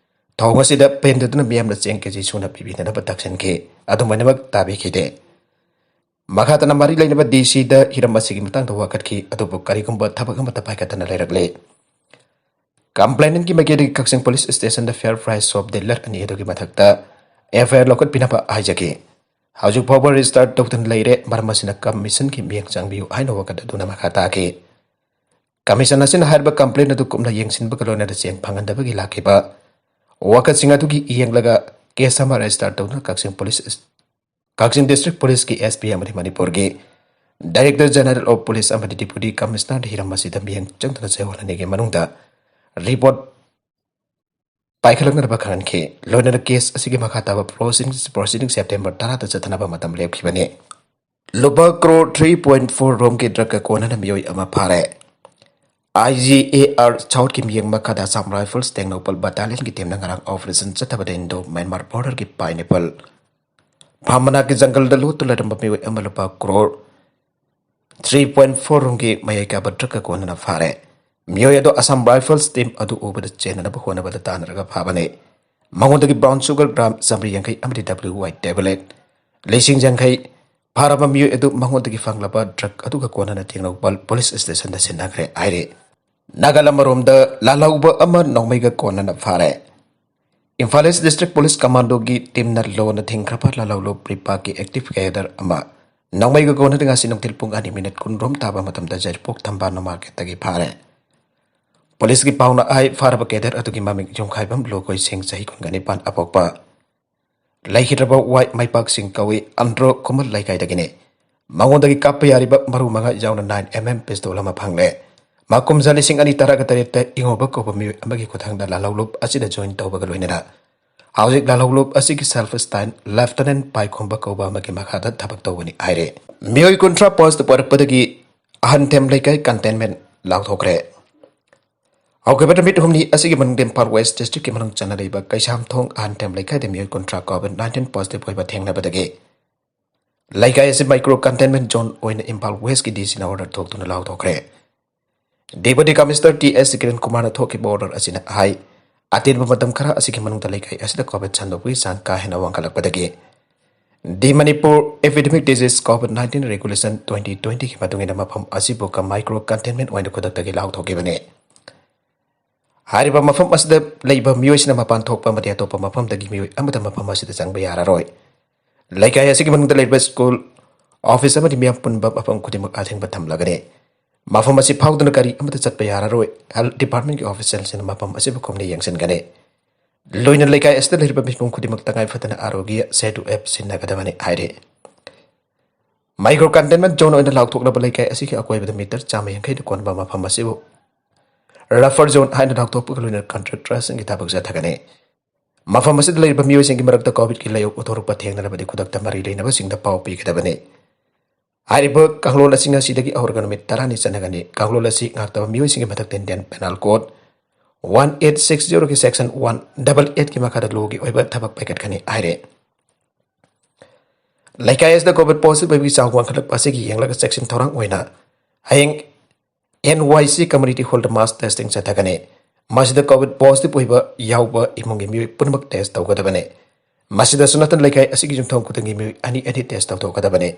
ꯊꯧꯑꯣꯡ ꯑꯁꯤꯗ ꯄꯦꯟꯗꯗꯨꯅ ꯃꯤꯌꯥꯝꯅ ꯆꯦꯡ ꯀꯦ ꯖꯤ ꯁꯨꯅ ꯄꯤꯕꯤꯅꯅꯕ ꯇꯛꯁꯤꯟꯈꯤ꯫ ꯑꯗꯨꯝ ꯑꯣꯏꯅꯃꯛ ꯇꯥꯕꯤꯈꯤꯗꯦ꯫ ꯃꯈꯥ ꯇꯥꯅ ꯃꯔꯤ ꯂꯩꯅꯕ ꯗꯤ ꯁꯤꯗ ꯍꯤꯔꯝ ꯑꯁꯤꯒꯤ ꯃꯇꯥꯡꯗ ꯋꯥꯀꯠꯈꯤ, ꯑꯗꯨꯕꯨ ꯀꯔꯤꯒꯨꯝꯕ ꯊꯕꯛ ꯑꯃꯠꯇ ꯄꯥꯏꯈꯠꯇꯅ ꯂꯩꯔꯛꯂꯦ꯫ ꯀꯝꯄ꯭ꯂꯦꯅꯦꯟꯒꯤ ꯃꯥꯏꯀꯩꯗꯒꯤ ꯀꯛꯆꯤꯡ ꯄꯨꯂꯤꯁ ꯁ꯭ꯇꯦꯁꯟꯗ ꯐꯤꯌꯔ ꯄ꯭ꯔꯥꯏꯁ ꯁꯣꯞ ꯗꯤꯂꯔ ꯑꯅꯤ ꯑꯗꯨꯒꯤ ꯃꯊꯛꯇ ꯑꯦꯐ ꯑꯥꯏ ꯑꯥꯔ ꯂꯧꯈꯠꯄꯤꯅꯕ ꯍꯥꯏꯖꯒꯦ꯫ ꯍꯧꯖꯤꯛ ꯐꯥꯎꯕ ꯔꯦꯖꯤꯁꯇꯥꯔ ꯇꯧꯗꯨꯅ ꯂꯩꯔꯦ, ꯃꯔꯝ ꯑꯁꯤꯅ ꯀꯃꯤꯁꯟꯒꯤ ꯃꯤꯠꯌꯦꯡ ꯆꯪꯕꯤꯌꯨ ꯍꯥꯏꯅ ꯋꯥꯀꯠ ꯑꯗꯨꯅ ꯃꯈꯥ ꯇꯥꯈꯤ꯫ ꯀꯃꯤꯁꯟ ꯑꯁꯤꯅ ꯍꯥꯏꯔꯤꯕ ꯀꯝꯄ꯭ꯂꯦꯟ ꯑꯗꯨ ꯀꯨꯞꯅ ꯌꯦꯡꯁꯤꯟꯕꯒ ꯂꯣꯏꯅꯅ ꯆꯦꯡ ꯐꯪꯍꯟꯗꯕꯒꯤ ꯂꯥꯛꯈꯤꯕ ꯋꯥꯀꯠꯁꯤꯡ ꯑꯗꯨꯒꯤ ꯌꯦꯡꯂꯒ ꯀꯦꯁ ꯑꯃ ꯔꯦꯖꯤꯁꯇꯥꯔ ꯇꯧꯗꯨꯅ ꯀꯛꯆꯤꯡ ꯄꯨꯂꯤꯁ, ꯀꯛꯆꯤꯡ ꯗꯤꯁꯇ꯭ꯔꯤꯛ ꯄꯨꯂꯤꯁꯀꯤ ꯑꯦꯁ ꯄꯤ ꯑꯃꯗꯤ ꯃꯅꯤꯄꯨꯔꯒꯤ ꯗꯥꯏꯔꯦꯛꯇꯔ ꯖꯦꯅꯔꯦꯜ ꯑꯣꯐ ꯄꯨꯂꯤꯁ ꯑꯃꯗꯤ ꯗꯤꯄ꯭ꯌꯨꯇꯤ ꯀꯃꯤꯁꯅꯔꯗ ꯍꯤꯔꯝ ꯑꯁꯤꯗ ꯃꯤꯠꯌꯦꯡ ꯆꯪꯗꯨꯅ ꯆꯌꯣꯜ ꯑꯅꯤꯒꯤ ꯃꯅꯨꯡꯗ ꯔꯤꯄꯣꯔꯠ ꯄꯥꯏꯈꯠꯂꯛꯅꯕ ꯈꯪꯍꯟꯈꯤ꯫ ꯂꯣꯏꯅꯅ ꯀꯦꯁ ꯑꯁꯤꯒꯤ ꯃꯈꯥ ꯇꯥꯕ ꯄ꯭ꯔꯣꯁꯤꯗꯤꯡ, ꯄ꯭ꯔꯣꯁꯤꯗꯤꯡ ꯁꯦꯞꯇꯦꯝꯕꯔ ꯇꯔꯥꯗ ꯆꯠꯊꯅꯕ ꯃꯇꯝ ꯂꯦꯞꯈꯤꯕꯅꯤ꯫ ꯂꯨꯄꯥ ꯀ꯭ꯔꯣꯔ ꯊ꯭ꯔꯤ ꯄꯣꯏꯟꯠ ꯐꯣꯔ ꯔꯣꯝꯒꯤ ꯗ꯭ꯔꯒꯀ ꯀꯣꯟꯅꯅ ꯃꯤꯑꯣꯏ ꯑꯃ ꯐꯥꯔꯦ꯫ ꯑꯥꯏ ꯖꯤ ꯑꯦ ꯑꯥꯔ ꯁꯥꯎꯠꯀꯤ ꯃꯤꯠꯌꯦꯡ ꯃꯈꯥꯗ ꯑꯁꯥꯝ ꯔꯥꯏꯐꯜꯁ ꯇꯦꯡꯅꯧꯄꯜ ꯕꯠꯇꯥꯂꯤꯌꯟꯒꯤ ꯇꯤꯝꯅ ꯉꯔꯥꯡ ꯑꯣꯄꯔꯦꯁꯟ ꯆꯠꯊꯕꯗ ꯏꯟꯗꯣ ꯃ꯭ꯌꯥꯟꯃꯥꯔ ꯕꯣꯔꯗꯔꯒꯤ ꯄꯥꯏꯅꯦꯄꯜ ꯐꯥꯝ ꯃꯅꯥꯛꯀꯤ ꯖꯪꯒꯜꯗ ꯂꯣꯠꯇꯨ ꯂꯩꯔꯝꯕ ꯃꯤꯑꯣꯏ ꯑꯃ ꯂꯨꯄꯥ ꯀ꯭ꯔꯣꯔ ꯊ꯭ꯔꯤ ꯄꯣꯏꯟꯠ ꯐꯣꯔ ꯔꯣꯝꯒꯤ ꯃꯌꯥꯏ ꯀꯥꯕ ꯗ꯭ꯔꯒꯀ ꯀꯣꯟꯅꯅ ꯐꯥꯔꯦ꯫ ꯃꯤꯑꯣꯏ ꯑꯗꯣ ꯑꯁꯥꯝ ꯔꯥꯏꯐꯜꯁ ꯇꯤꯝ ꯑꯗꯨ ꯎꯕꯗ ꯆꯦꯟꯅꯅꯕ ꯍꯣꯠꯅꯕꯗ ꯇꯥꯟꯅꯔꯒ ꯐꯥꯕꯅꯤ꯫ ꯃꯉꯣꯟꯗꯒꯤ ꯕ꯭ꯔꯥꯎꯟ ꯁꯨꯒꯔ ꯒ꯭ꯔꯥꯝ ꯆꯥꯃꯔꯤ ꯌꯥꯡꯈꯩ ꯑꯃꯗꯤ ꯗꯕ꯭ꯂꯤꯎ ꯋꯥꯏ ꯇꯦꯕ꯭ꯂꯦꯠ ꯂꯤꯁꯤꯡ ꯌꯥꯡꯈꯩ ꯐꯥꯔꯕ ꯃꯤꯑꯣꯏ ꯑꯗꯨ ꯃꯉꯣꯟꯗꯒꯤ ꯐꯪꯂꯕ ꯗ꯭ꯔꯒ ꯑꯗꯨꯒ ꯀꯣꯟꯅꯅ ꯇꯦꯡꯅꯧꯄꯜ ꯄꯨꯂꯤꯁ ꯁ꯭ꯇꯦꯁꯟꯗ ꯁꯤꯟꯅꯈ꯭ꯔꯦ ꯍꯥꯏꯔꯤ꯫ ꯅꯥꯒꯥꯂꯦꯟ ꯑꯃꯔꯣꯝꯗ ꯂꯥꯜꯍꯧꯕ ꯑꯃ ꯅꯣꯡꯃꯩꯒ ꯀꯣꯟꯅꯅ ꯐꯥꯔꯦ꯫ ꯏꯝꯐꯥꯜ ꯏꯁ ꯗꯤꯁꯇ꯭ꯔꯤꯛ ꯄꯨꯂꯤꯁ ꯀꯃꯥꯟꯗꯣꯒꯤ ꯇꯤꯝꯅ ꯂꯣꯟꯅ ꯊꯤꯡꯈ꯭ꯔꯕ ꯂꯥꯜꯍꯧꯂꯨꯞ ꯔꯤꯄꯥꯛꯀꯤ ꯑꯦꯛꯇꯤꯚ ꯀꯦꯗꯔ ꯑꯃ ꯅꯣꯡꯃꯩꯒ ꯀꯣꯟꯅꯗ ꯉꯁꯤ ꯅꯨꯡꯊꯤꯜ ꯄꯨꯡ ꯑꯅꯤ ꯃꯤꯅꯤꯠ ꯀꯨꯟꯔꯣꯝ ꯇꯥꯕ ꯃꯇꯝꯗ ꯌꯥꯏꯔꯤꯄꯣꯛ ꯊꯝꯕꯥꯜ ꯅꯣꯡ ꯃꯥꯔꯀꯦꯠꯇꯒꯤ ꯐꯥꯔꯦ꯫ ꯄꯨꯂꯤꯁꯀꯤ ꯄꯥꯎꯅ ꯍꯥꯏ, ꯐꯥꯔꯕ ꯀꯦꯗꯔ ꯑꯗꯨꯒꯤ ꯃꯃꯤꯡ ꯌꯨꯝꯈꯥꯏꯕꯝ ꯂꯨꯈꯣꯏ ꯁꯤꯡ, ꯆꯍꯤ ꯀꯨꯟꯒ ꯅꯤꯄꯥꯟ ꯑꯄꯣꯛꯄ, ꯂꯩꯈꯤꯗ꯭ꯔꯕ ꯋꯥꯏ ꯃꯩꯄꯥꯛꯁꯤꯡ ꯀꯧꯏ, ꯑꯟꯗ꯭ꯔꯣ ꯈꯨꯃꯟ ꯂꯩꯀꯥꯏꯗꯒꯤꯅꯤ꯫ ꯃꯉꯣꯟꯗꯒꯤ ꯀꯥꯞꯄ ꯌꯥꯔꯤꯕ ꯃꯔꯨ ꯃꯉꯥ ꯌꯥꯎꯅ ꯅꯥꯏꯟ ꯑꯦꯝ ꯑꯦꯝ ꯄꯤꯁꯇꯣꯜ ꯑꯃ ꯐꯪꯂꯦ꯫ ꯃꯥ ꯀꯨꯝꯖꯥ ꯂꯤꯁꯤꯡ ꯑꯅꯤ ꯇꯔꯥꯒ ꯇꯔꯦꯠꯇ ꯏꯉꯣꯕ ꯀꯧꯕ ꯃꯤꯑꯣꯏ ꯑꯃꯒꯤ ꯈꯨꯠꯊꯥꯡꯗ ꯂꯥꯜꯍꯧꯂꯨꯞ ꯑꯁꯤꯗ ꯖꯣꯏꯟ ꯇꯧꯕꯒ ꯂꯣꯏꯅꯅ ꯍꯧꯖꯤꯛ ꯂꯥꯜꯍꯧꯂꯨꯞ ꯑꯁꯤꯒꯤ ꯁꯦꯜꯐ ꯁ꯭ꯇꯥꯏꯜ ꯂꯦꯐꯇꯅꯦꯟꯠ ꯄꯥꯏꯈꯣꯝꯕ ꯀꯧꯕ ꯑꯃꯒꯤ ꯃꯈꯥꯗ ꯊꯕꯛ ꯇꯧꯕꯅꯤ ꯍꯥꯏꯔꯦ꯫ ꯃꯤꯑꯣꯏ ꯀꯨꯟꯊ꯭ꯔꯥ ꯄꯣꯁꯇ ꯄꯥꯏꯔꯛꯄꯗꯒꯤ ꯑꯍꯟꯊꯦꯝ ꯂꯩꯀꯥꯏ ꯀꯟꯇꯦꯟꯃꯦꯟꯠ ꯂꯥꯎꯊꯣꯛꯈ꯭ꯔꯦ꯫ ꯍꯧꯈꯤꯕ ꯅꯨꯃꯤꯠ ꯍꯨꯝꯅꯤ ꯑꯁꯤꯒꯤ ꯃꯅꯨꯡꯗ ꯏꯝꯐꯥꯜ ꯋꯦꯁ ꯗꯤꯁꯇ꯭ꯔꯤꯛꯀꯤ ꯃꯅꯨꯡ ꯆꯟꯅ ꯂꯩꯕ ꯀꯩꯁꯥꯝꯊꯣꯡ ꯑꯍꯟꯊꯦꯝ ꯂꯩꯀꯥꯏꯗ ꯃꯤꯑꯣꯏ ꯀꯨꯟꯊ꯭ꯔꯥ ꯀꯣꯚꯤꯗ ꯅꯥꯏꯟꯇꯤꯟ ꯄꯣꯖꯤꯇꯤꯚ ꯑꯣꯏꯕ ꯊꯦꯡꯅꯕꯗꯒꯤ ꯂꯩꯀꯥꯏ ꯑꯁꯤ ꯃꯥꯏꯀ꯭ꯔꯣ ꯀꯟꯇꯦꯟꯃꯦꯟꯠ ꯖꯣꯟ ꯑꯣꯏꯅ ꯏꯝꯐꯥꯜ ꯋꯦꯁꯀꯤ ꯗꯤ ꯁꯤꯅ ꯑꯣꯔꯗꯔ ꯊꯣꯛꯇꯨꯅ ꯂꯥꯎꯊꯣꯛꯈ꯭ꯔꯦ꯫ ꯗꯦꯄꯨꯇꯤ ꯀꯃꯤꯁꯅꯔ ꯇꯤ ꯑꯦꯁ ꯀꯤꯔꯟ ꯀꯨꯃꯥꯔꯅ ꯊꯣꯛꯈꯤꯕ ꯑꯣꯔꯗꯔ ꯑꯁꯤꯅ ꯍꯥꯏ, ꯑꯇꯦꯟꯕ ꯃꯇꯝ ꯈꯔ ꯑꯁꯤꯒꯤ ꯃꯅꯨꯡꯗ ꯂꯩꯀꯥꯏ ꯑꯁꯤꯗ ꯀꯣꯚꯤꯗ ꯁꯟꯗꯣꯛꯄꯒꯤ ꯆꯥꯡ ꯀꯥ ꯍꯦꯟꯅ ꯋꯥꯡꯈꯠꯂꯛꯄꯗꯒꯤ the Manipur epidemic disease COVID nineteen regulation twenty ꯇ꯭ꯋꯦꯟꯇꯤꯒꯤ ꯃꯇꯨꯡ ꯏꯟꯅ ꯃꯐꯝ ꯑꯁꯤꯕꯨ ꯀ-, ꯃꯥꯏꯀ꯭ꯔꯣ ꯀꯟꯇꯦꯟꯃꯦꯟꯠ ꯑꯣꯏꯅ ꯈꯨꯗꯛꯇꯒꯤ ꯂꯥꯎꯊꯣꯛꯈꯤꯕꯅꯤ꯫ ꯍꯥꯏꯔꯤꯕ ꯃꯐꯝ ꯑꯁꯤꯗ ꯂꯩꯕ ꯃꯤꯑꯣꯏꯁꯤꯡꯅ ꯃꯄꯥꯟ ꯊꯣꯛꯄ ꯑꯃꯗꯤ ꯑꯇꯣꯞꯄ ꯃꯐꯝꯗꯒꯤ ꯃꯤꯑꯣꯏ ꯑꯃꯠꯇ ꯃꯐꯝ ꯑꯁꯤꯗ ꯆꯪꯕ ꯌꯥꯔꯔꯣꯏ꯫ ꯂꯩꯀꯥꯏ ꯑꯁꯤꯒꯤ ꯃꯅꯨꯡꯗ ꯂꯩꯔꯤꯕ ꯁ꯭ꯀꯨꯜ, ꯑꯣꯐꯤꯁ ꯑꯃꯗꯤ ꯃꯤꯌꯥꯝ ꯄꯨꯟꯕ ꯃꯐꯝ ꯈꯨꯗꯤꯡꯃꯛ ꯑꯊꯤꯡꯕ ꯊꯝꯂꯒꯅꯤ꯫ ꯃꯐꯝ ꯑꯁꯤ ꯐꯥꯎꯗꯨꯅ ꯒꯥꯔꯤ ꯑꯃꯠꯇ ꯆꯠꯄ ꯌꯥꯔꯔꯣꯏ꯫ ꯍꯦꯜꯊ ꯗꯤꯄꯥꯔꯠꯃꯦꯟꯒꯤ ꯑꯣꯐꯤꯁꯤꯌꯦꯜꯁꯤꯡꯅ ꯃꯐꯝ ꯑꯁꯤꯕꯨ ꯀꯨꯞꯅ ꯌꯦꯡꯁꯤꯟꯒꯅꯤ꯫ ꯂꯣꯏꯅ ꯂꯩꯀꯥꯏ ꯑꯁꯤꯗ ꯂꯩꯔꯤꯕ ꯃꯤꯄꯨꯝ ꯈꯨꯗꯤꯡꯃꯛ ꯇꯉꯥꯏ ꯐꯗꯅ ꯑꯥꯔꯣꯒ꯭ꯌ ꯁꯦꯇꯨ ꯑꯦꯞ ꯁꯤꯖꯤꯟꯅꯒꯗꯕꯅꯤ ꯍꯥꯏꯔꯤ꯫ ꯃꯥꯏꯀ꯭ꯔꯣ ꯀꯟꯇꯦꯟꯃꯦꯟ ꯖꯣꯟ ꯑꯣꯏꯅ ꯂꯥꯎꯊꯣꯛꯂꯕ ꯂꯩꯀꯥꯏ ꯑꯁꯤꯒꯤ ꯑꯀꯣꯏꯕꯗ ꯃꯤꯇꯔ ꯆꯥꯝꯃ ꯌꯥꯡꯈꯩꯗ ꯀꯣꯟꯕ ꯃꯐꯝ ꯑꯁꯤꯕꯨ ꯔꯐꯔ ꯖꯣꯟ ꯍꯥꯏꯅ ꯂꯥꯎꯊꯣꯛꯄꯒ ꯂꯣꯏꯅꯅ ꯀꯟꯇ꯭ꯔꯦꯛꯇꯔꯁꯤꯡꯒꯤ ꯊꯕꯛ ꯆꯠꯊꯒꯅꯤ꯫ ꯃꯐꯝ ꯑꯁꯤꯗ ꯂꯩꯔꯤꯕ ꯃꯤꯑꯣꯏꯁꯤꯡꯒꯤ ꯃꯔꯛꯇ ꯀꯣꯚꯤꯗꯀꯤ ꯂꯥꯏꯑꯣꯡ ꯎꯠꯊꯣꯔꯛꯄ ꯊꯦꯡꯅꯔꯕꯗꯤ ꯈꯨꯗꯛꯇ ꯃꯔꯤ ꯂꯩꯅꯕꯁꯤꯡꯗ ꯄꯥꯎ ꯄꯤꯒꯗꯕꯅꯤ꯫ ꯍꯥꯏꯔꯤꯕ ꯀꯥꯡꯂꯣꯟ ꯑꯁꯤ ꯉꯁꯤꯗꯒꯤ ꯍꯧꯔꯒ ꯅꯨꯃꯤꯠ ꯇꯔꯥꯅꯤ ꯆꯠꯅꯒꯅꯤ꯫ ꯀꯥꯡꯂꯣꯟ ꯑꯁꯤ ꯉꯥꯛꯇꯕ ꯃꯤꯑꯣꯏꯁꯤꯡꯒꯤ ꯃꯊꯛꯇ Indian penal code one eight six ꯖꯤꯔꯣꯒꯤ ꯁꯦꯛꯁꯟ ꯋꯥꯟ ꯗꯕꯜ ꯑꯩꯠꯀꯤ ꯃꯈꯥꯗ ꯂꯣꯒꯤ ꯑꯣꯏꯕ ꯊꯕꯛ ꯄꯥꯏꯈꯠꯀꯅꯤ ꯍꯥꯏꯔꯦ꯫ ꯂꯩꯀꯥꯏ ꯑꯁꯤꯗ ꯀꯣꯚꯤꯗ ꯄꯣꯖꯤꯇꯤꯚ ꯑꯣꯏꯕꯒꯤ ꯆꯥꯡ ꯋꯥꯡꯈꯠꯂꯛꯄ ꯑꯁꯤꯒꯤ ꯌꯦꯡꯂꯒ ꯆꯦꯛꯁꯤꯟ ꯊꯧꯔꯥꯡ ꯑꯣꯏꯅ ꯍꯌꯦꯡ ꯑꯦꯟ ꯋꯥꯏ ꯁꯤ ꯀꯝꯃ꯭ꯌꯨꯅꯤꯇꯤ ꯍꯣꯜꯗ ꯃꯥꯁ ꯇꯦꯁꯇꯤꯡ ꯆꯠꯊꯒꯅꯤ꯫ ꯃꯁꯤꯗ ꯀꯣꯚꯤꯗ ꯄꯣꯖꯤꯇꯤꯚ ꯑꯣꯏꯕ ꯌꯥꯎꯕ ꯏꯃꯨꯡꯒꯤ ꯃꯤꯑꯣꯏ ꯄꯨꯝꯅꯃꯛ ꯇꯦꯁ ꯇꯧꯒꯗꯕꯅꯤ꯫ ꯃꯁꯤꯗꯁꯨ ꯅꯠꯇꯅ ꯂꯩꯀꯥꯏ ꯑꯁꯤꯒꯤ ꯌꯨꯝꯊꯣꯡ ꯈꯨꯗꯤꯡꯒꯤ ꯃꯤꯑꯣꯏ ꯑꯅꯤ ꯑꯅꯤ ꯇꯦꯁ ꯇꯧꯊꯣꯛꯀꯗꯕꯅꯤ꯫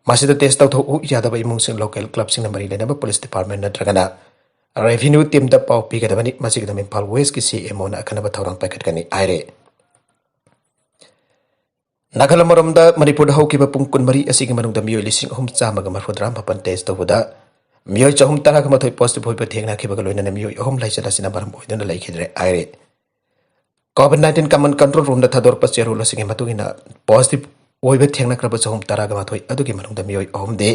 ꯃꯁꯤꯗ ꯇꯦꯁ ꯇꯧꯊꯣꯛꯎ ꯌꯥꯗꯕ ꯏꯃꯨꯡꯁꯤꯡ ꯂꯣꯀꯦꯜ ꯀ꯭ꯂꯕꯁꯤꯡꯅ ꯃꯔꯤ ꯂꯩꯅꯕ ꯄꯨꯂꯤꯁ ꯗꯤꯄꯥꯔꯠꯃꯦꯟ ꯅꯠꯇ꯭ꯔꯒꯅ ꯔꯦꯚꯤꯅ꯭ꯌꯨ ꯇꯤꯝꯗ ꯄꯥꯎ ꯄꯤꯒꯗꯕꯅꯤ꯫ ꯃꯁꯤꯒꯤꯗꯃꯛ ꯏꯝꯐꯥꯜ ꯋꯦꯁꯀꯤ ꯁꯤ ꯑꯦꯝ ꯑꯣꯅ ꯑꯈꯟꯅꯕ ꯊꯧꯔꯥꯡ ꯄꯥꯏꯈꯠꯀꯅꯤ ꯍꯥꯏꯔꯦ꯫ ꯅꯥꯒꯥꯂꯦꯟ ꯑꯃꯔꯣꯝꯗ ꯃꯅꯤꯄꯨꯔꯗ ꯍꯧꯈꯤꯕ ꯄꯨꯡ ꯀꯨꯟꯃꯔꯤ ꯑꯁꯤꯒꯤ ꯃꯅꯨꯡꯗ ꯃꯤꯑꯣꯏ ꯂꯤꯁꯤꯡ ꯑꯍꯨꯝ ꯆꯥꯝꯃꯒ ꯃꯔꯤꯐꯨꯇꯔꯥ ꯃꯥꯄꯟ ꯇꯦꯁ ꯇꯧꯕꯗ ꯃꯤꯑꯣꯏ ꯆꯍꯨꯝ ꯇꯔꯥꯒ ꯃꯥꯊꯣꯏ ꯄꯣꯖꯤꯇꯤꯚ ꯑꯣꯏꯕ ꯊꯦꯡꯅꯈꯤꯕꯒ ꯂꯣꯏꯅꯅ ꯃꯤꯑꯣꯏ ꯑꯍꯨꯝ ꯂꯥꯏꯆꯠ ꯑꯁꯤꯅ ꯃꯔꯝ ꯑꯣꯏꯗꯨꯅ ꯂꯩꯈꯤꯗ꯭ꯔꯦ ꯍꯥꯏꯔꯤ꯫ ꯀꯣꯚꯤꯗ ꯅꯥꯏꯟꯇꯤꯟ ꯀꯃꯟ ꯀꯟꯇ꯭ꯔꯣꯜ ꯔꯨꯝꯗ ꯊꯥꯗꯣꯔꯛꯄ ꯆꯦꯔꯣꯜ ꯑꯁꯤꯒꯤ ꯃꯇꯨꯡ ꯏꯟꯅ ꯄꯣꯖꯤꯇꯤꯚ ꯑꯣꯏꯕ ꯊꯦꯡꯅꯈ꯭ꯔꯕ ꯆꯍꯨꯝ ꯇꯔꯥꯒ ꯃꯥꯊꯣꯏ ꯑꯗꯨꯒꯤ ꯃꯅꯨꯡꯗ ꯃꯤꯑꯣꯏ ꯑꯍꯨꯝꯗꯤ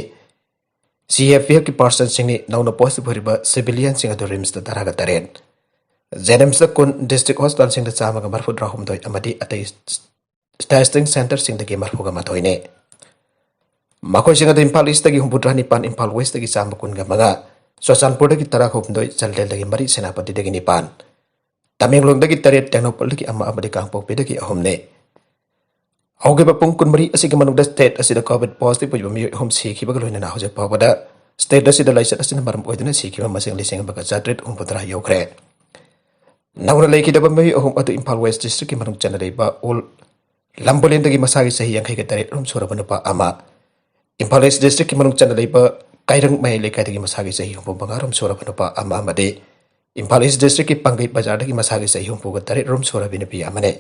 ꯁꯤ ꯑꯦꯐ ꯄꯤ ꯑꯦꯐꯀꯤ ꯄꯥꯔꯁꯟꯁꯤꯡꯅꯤ꯫ ꯅꯧꯅ ꯄꯣꯖꯤꯇꯤꯚ ꯑꯣꯏꯔꯤꯕ ꯁꯤꯚꯤꯂꯤꯌꯟꯁꯤꯡ ꯑꯗꯨ ꯔꯤꯝꯁꯇ ꯇꯔꯥꯒ ꯇꯔꯦꯠ, ꯖꯦꯅꯤꯝꯁꯇ ꯀꯨꯟ, ꯗꯤꯁꯇ꯭ꯔꯤꯛ ꯍꯣꯁꯄꯤꯇꯥꯜꯁꯤꯡꯗ ꯆꯥꯝꯃꯒ ꯃꯔꯤꯐꯨꯇꯔꯥꯍꯨꯝꯗꯣꯏ ꯑꯃꯗꯤ ꯑꯇꯩ ꯇꯦꯁꯇꯤꯡ ꯁꯦꯟꯇꯔꯁꯤꯡꯗꯒꯤ ꯃꯔꯤꯐꯨꯒ ꯃꯥꯊꯣꯏꯅꯤ꯫ ꯃꯈꯣꯏꯁꯤꯡ ꯑꯗꯨ ꯏꯝꯐꯥꯜ ꯏꯁꯇꯒꯤ ꯍꯨꯝꯐꯨꯇꯔꯥ ꯅꯤꯄꯥꯟ, ꯏꯝꯐꯥꯜ ꯋꯦꯁꯇꯒꯤ ꯆꯥꯝꯃ ꯀꯨꯟꯒ ꯃꯉꯥ, ꯆꯨꯔꯆꯥꯟꯄꯨꯔꯗꯒꯤ ꯇꯔꯥꯍꯨꯝꯗꯣꯏ, ꯆꯥꯟꯗꯦꯜꯗꯒꯤ ꯃꯔꯤ, ꯁꯦꯅꯥꯄꯇꯤꯗꯒꯤ ꯅꯤꯄꯥꯟ, ꯇꯃꯦꯡꯂꯣꯡꯗꯒꯤ ꯇꯔꯦꯠ, ꯇꯦꯡꯅꯧꯄꯜꯗꯒꯤ ꯑꯃ ꯑꯃꯗꯤ ꯀꯥꯡꯄꯣꯛꯄꯤꯗꯒꯤ ꯑꯍꯨꯝꯅꯤ꯫ ꯍꯧꯈꯤꯕ ꯄꯨꯡ ꯀꯨꯟꯃꯔꯤ ꯑꯁꯤꯒꯤ ꯃꯅꯨꯡꯗ ꯁ꯭ꯇꯦꯠ ꯑꯁꯤꯗ ꯀꯣꯚꯤꯗ ꯄꯣꯖꯤꯇꯤꯚ ꯑꯣꯏꯕ ꯃꯤꯑꯣꯏ ꯑꯍꯨꯝ ꯁꯤꯈꯤꯕꯒ ꯂꯣꯏꯅꯅ ꯍꯧꯖꯤꯛ ꯐꯥꯎꯕꯗ ꯁ꯭ꯇꯦꯠ ꯑꯁꯤꯗ ꯂꯥꯏꯆꯠ ꯑꯁꯤꯅ ꯃꯔꯝ ꯑꯣꯏꯗꯨꯅ ꯁꯤꯈꯤꯕ ꯃꯁꯤꯡ ꯂꯤꯁꯤꯡ ꯑꯃꯒ ꯆꯥꯇ꯭ꯔꯦꯠ ꯍꯨꯝꯐꯨꯇꯔꯥ ꯌꯧꯈ꯭ꯔꯦ꯫ ꯅꯧꯅ ꯂꯩꯈꯤꯗꯕ ꯃꯤꯑꯣꯏ ꯑꯍꯨꯝ ꯑꯗꯨ ꯏꯝꯐꯥꯜ ꯋꯦꯁ ꯗꯤꯁꯇ꯭ꯔꯤꯛꯀꯤ ꯃꯅꯨꯡ ꯆꯟꯅ ꯂꯩꯕ ꯑꯣꯜ ꯂꯝꯕꯣꯂꯦꯟꯗꯒꯤ ꯃꯁꯥꯒꯤ ꯆꯍꯤ ꯌꯥꯡꯈꯩꯒ ꯇꯔꯦꯠ ꯔꯣꯝ ꯁꯨꯔꯕ ꯅꯨꯄꯥ ꯑꯃ, ꯏꯝꯐꯥꯜ ꯏꯁ ꯗꯤꯁꯇ꯭ꯔꯤꯛꯀꯤ ꯃꯅꯨꯡ ꯆꯟꯅ ꯂꯩꯕ ꯀꯩꯔꯪ ꯃꯌꯥꯏ ꯂꯩꯀꯥꯏꯗꯒꯤ ꯃꯁꯥꯒꯤ ꯆꯍꯤ ꯍꯨꯝꯐꯨ ꯃꯉꯥ ꯔꯣꯝ ꯁꯨꯔꯕ ꯅꯨꯄꯥ ꯑꯃ ꯑꯃꯗꯤ ꯏꯝꯐꯥꯜ ꯏꯁ ꯗꯤꯁꯇ꯭ꯔꯤꯛꯀꯤ ꯄꯥꯡꯒꯩ ꯕꯖꯥꯔꯗꯒꯤ ꯃꯁꯥꯒꯤ ꯆꯍꯤ ꯍꯨꯝꯐꯨꯒ ꯇꯔꯦꯠ ꯔꯣꯝ ꯁꯨꯔꯕꯤ ꯅꯨꯄꯤ ꯑꯃꯅꯤ꯫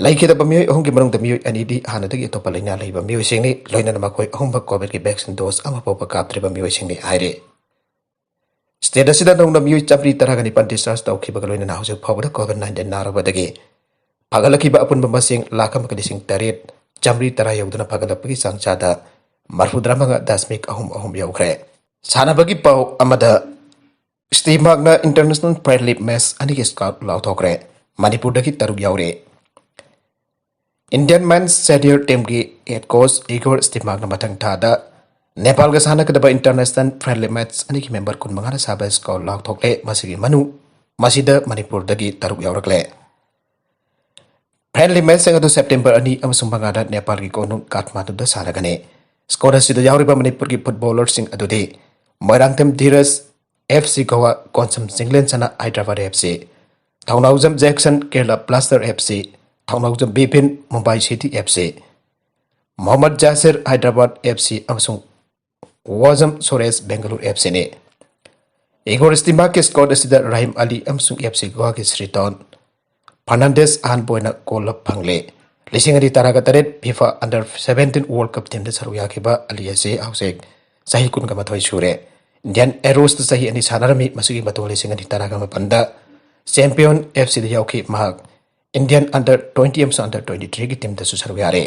ꯂꯩꯈꯤꯗꯕ ꯃꯤꯑꯣꯏ ꯑꯍꯨꯝꯒꯤ ꯃꯅꯨꯡꯗ ꯃꯤꯑꯣꯏ ꯑꯅꯤꯗꯤ ꯍꯥꯟꯅꯗꯒꯤ ꯑꯇꯣꯞꯄ ꯂꯥꯏꯅꯥ ꯂꯩꯕ ꯃꯤꯑꯣꯏꯁꯤꯡꯅꯤ꯫ ꯂꯣꯏꯅꯅ ꯃꯈꯣꯏ ꯑꯍꯨꯝꯃꯛ ꯀꯣꯚꯤꯗꯀꯤ ꯚꯦꯛꯁꯤꯟ ꯗꯣꯁ ꯑꯃ ꯐꯥꯎꯕ ꯀꯥꯞꯇ꯭ꯔꯤꯕ ꯃꯤꯑꯣꯏꯁꯤꯡꯅꯤ ꯍꯥꯏꯔꯤ꯫ ꯁ꯭ꯇꯦꯠ ꯑꯁꯤꯗ ꯅꯧꯅ ꯃꯤꯑꯣꯏ ꯆꯥꯃꯔꯤ ꯇꯔꯥꯒ ꯅꯤꯄꯥꯟ ꯗꯤꯁꯆꯥꯔꯖ ꯇꯧꯈꯤꯕꯒ ꯂꯣꯏꯅꯅ ꯍꯧꯖꯤꯛ ꯐꯥꯎꯕꯗ ꯀꯣꯚꯤꯗ ꯅꯥꯏꯟꯇꯤꯟ ꯅꯥꯔꯨꯕꯗꯒꯤ ꯐꯒꯠꯂꯛꯈꯤꯕ ꯑꯄꯨꯟꯕ ꯃꯁꯤꯡ ꯂꯥꯈ ꯑꯃꯒ ꯂꯤꯁꯤꯡ ꯇꯔꯦꯠ ꯆꯥꯃꯔꯤ ꯇꯔꯥ ꯌꯧꯗꯨꯅ ꯐꯒꯠꯂꯛꯄꯒꯤ ꯆꯥꯡ ꯆꯥꯗ ꯃꯔꯤꯐꯨꯇꯔꯥ ꯃꯉꯥ ꯗꯁꯃꯤꯛ ꯑꯍꯨꯝ ꯑꯍꯨꯝ ꯌꯧꯈ꯭ꯔꯦ꯫ ꯁꯥꯟꯅꯕꯒꯤ ꯄꯥꯎ ꯑꯃꯗ, ꯁ꯭ꯇꯤꯃꯥꯛꯅ ꯏꯟꯇꯔꯅꯦꯁꯅꯦꯜ ꯐ꯭ꯔꯦꯟꯗꯂꯤ ꯃꯦꯆ ꯑꯅꯤꯒꯤ ꯁ꯭ꯀꯥꯎꯠ ꯂꯥꯎꯊꯣꯛꯈ꯭ꯔꯦ꯫ ꯃꯅꯤꯄꯨꯔꯗꯒꯤ ꯇꯔꯨꯛ ꯌꯥꯎꯔꯦ꯫ ꯏꯟꯗꯤꯌꯟ ꯃꯦꯟꯁ ꯁꯦꯅꯤꯌꯔ ꯇꯤꯝꯒꯤ ꯍꯦꯗ ꯀꯣꯆ ꯏꯒꯣꯔ ꯁ꯭ꯇꯤꯃꯥꯛꯅ ꯃꯊꯪ ꯊꯥꯗ ꯅꯦꯄꯥꯜꯒ ꯁꯥꯟꯅꯒꯗꯕ ꯏꯟꯇꯔꯅꯦꯁꯅꯦꯜ ꯐ꯭ꯔꯦꯟꯗꯂꯤ ꯃꯦꯆ ꯑꯅꯤꯒꯤ ꯃꯦꯝꯕꯔ ꯀꯨꯟꯃꯉꯥꯅ ꯁꯥꯕ ꯁ꯭ꯀꯥꯎꯠ ꯂꯥꯎꯊꯣꯛꯂꯦ꯫ ꯃꯁꯤꯒꯤ ꯃꯅꯨꯡ ꯃꯁꯤꯗ ꯃꯅꯤꯄꯨꯔꯗꯒꯤ ꯇꯔꯨꯛ ꯌꯥꯎꯔꯛꯂꯦ꯫ ꯐ꯭ꯔꯦꯟꯗꯂꯤ ꯃꯦꯆꯁꯤꯡ ꯑꯗꯨ ꯁꯦꯞꯇꯦꯝꯕꯔ ꯑꯅꯤ ꯑꯃꯁꯨꯡ ꯃꯉꯥꯗ ꯅꯦꯄꯥꯜꯒꯤ ꯀꯣꯅꯨꯡ ꯀꯥꯊꯃꯥꯟꯗꯨꯗ ꯁꯥꯟꯅꯒꯅꯤ꯫ ꯁ꯭ꯀꯣꯔ ꯑꯁꯤꯗ ꯌꯥꯎꯔꯤꯕ ꯃꯅꯤꯄꯨꯔꯒꯤ ꯐꯨꯠꯕꯣꯂꯔꯁꯤꯡ ꯑꯗꯨꯗꯤ Moirangthem Dhiraj, F C Goa, Konsam Chinglensana Hyderabad F C, Thounaojam Jackson Kerala Blasters F C, Thounaojam Bipin Mumbai City F C, Mohammad ꯖꯥꯁꯤꯔ Hyderabad F ꯁꯤ ꯑꯃꯁꯨꯡ ꯋꯥꯖꯝ ꯁꯣꯔꯦꯁ ꯕꯦꯡꯒꯂꯨꯔꯨ ꯑꯦꯐ ꯁꯤꯅꯤ꯫ ꯏꯒꯣꯔ ꯁ꯭ꯇꯤꯃꯥꯛꯀꯤ ꯁ꯭ꯀꯣꯔ ꯑꯁꯤꯗ ꯔꯥꯍꯤꯝ ꯑꯂꯤ ꯑꯃꯁꯨꯡ ꯑꯦꯐ ꯁꯤ ꯒꯣꯋꯥꯒꯤ ꯁ꯭ꯔꯤꯇꯣꯟ ꯐꯔꯅꯥꯟꯗꯦꯁ ꯑꯍꯥꯟꯕ ꯑꯣꯏꯅ ꯀꯣꯜ ꯑꯞ ꯐꯪꯂꯦ꯫ ꯂꯤꯁꯤꯡ ꯑꯅꯤ ꯇꯔꯥꯒ ꯇꯔꯦꯠ FIFA under seventeen world cup ꯇꯤꯝꯗ ꯁꯔꯨꯛ ꯌꯥꯈꯤꯕ ꯑꯂꯤ ꯑꯁꯤ ꯍꯧꯖꯤꯛ ꯆꯍꯤ ꯀꯨꯟꯒ ꯃꯥꯊꯣꯏ ꯁꯨꯔꯦ꯫ ꯏꯟꯗꯤꯌꯟ ꯑꯦꯔꯣꯁꯇ ꯆꯍꯤ ꯑꯅꯤ ꯁꯥꯟꯅꯔꯝꯃꯤ꯫ ꯃꯁꯤꯒꯤ ꯃꯇꯨꯡ ꯂꯤꯁꯤꯡ ꯑꯅꯤ ꯇꯔꯥꯒ ꯃꯥꯄꯟꯗ ꯆꯦꯝꯄꯤꯌꯟ ꯑꯦꯐ ꯁꯤꯗ ꯌꯥꯎꯈꯤ꯫ ꯃꯍꯥꯛ ꯏꯟꯗꯤꯌꯟ ꯑꯟꯗꯔ ꯇ꯭ꯋꯦꯟꯇꯤ ꯑꯃꯁꯨꯡ ꯑꯟꯗꯔ ꯇ꯭ꯋꯦꯟꯇꯤ ꯊ꯭ꯔꯤꯒꯤ ꯇꯤꯝꯗꯁꯨ ꯁꯔꯨꯛ ꯌꯥꯔꯦ꯫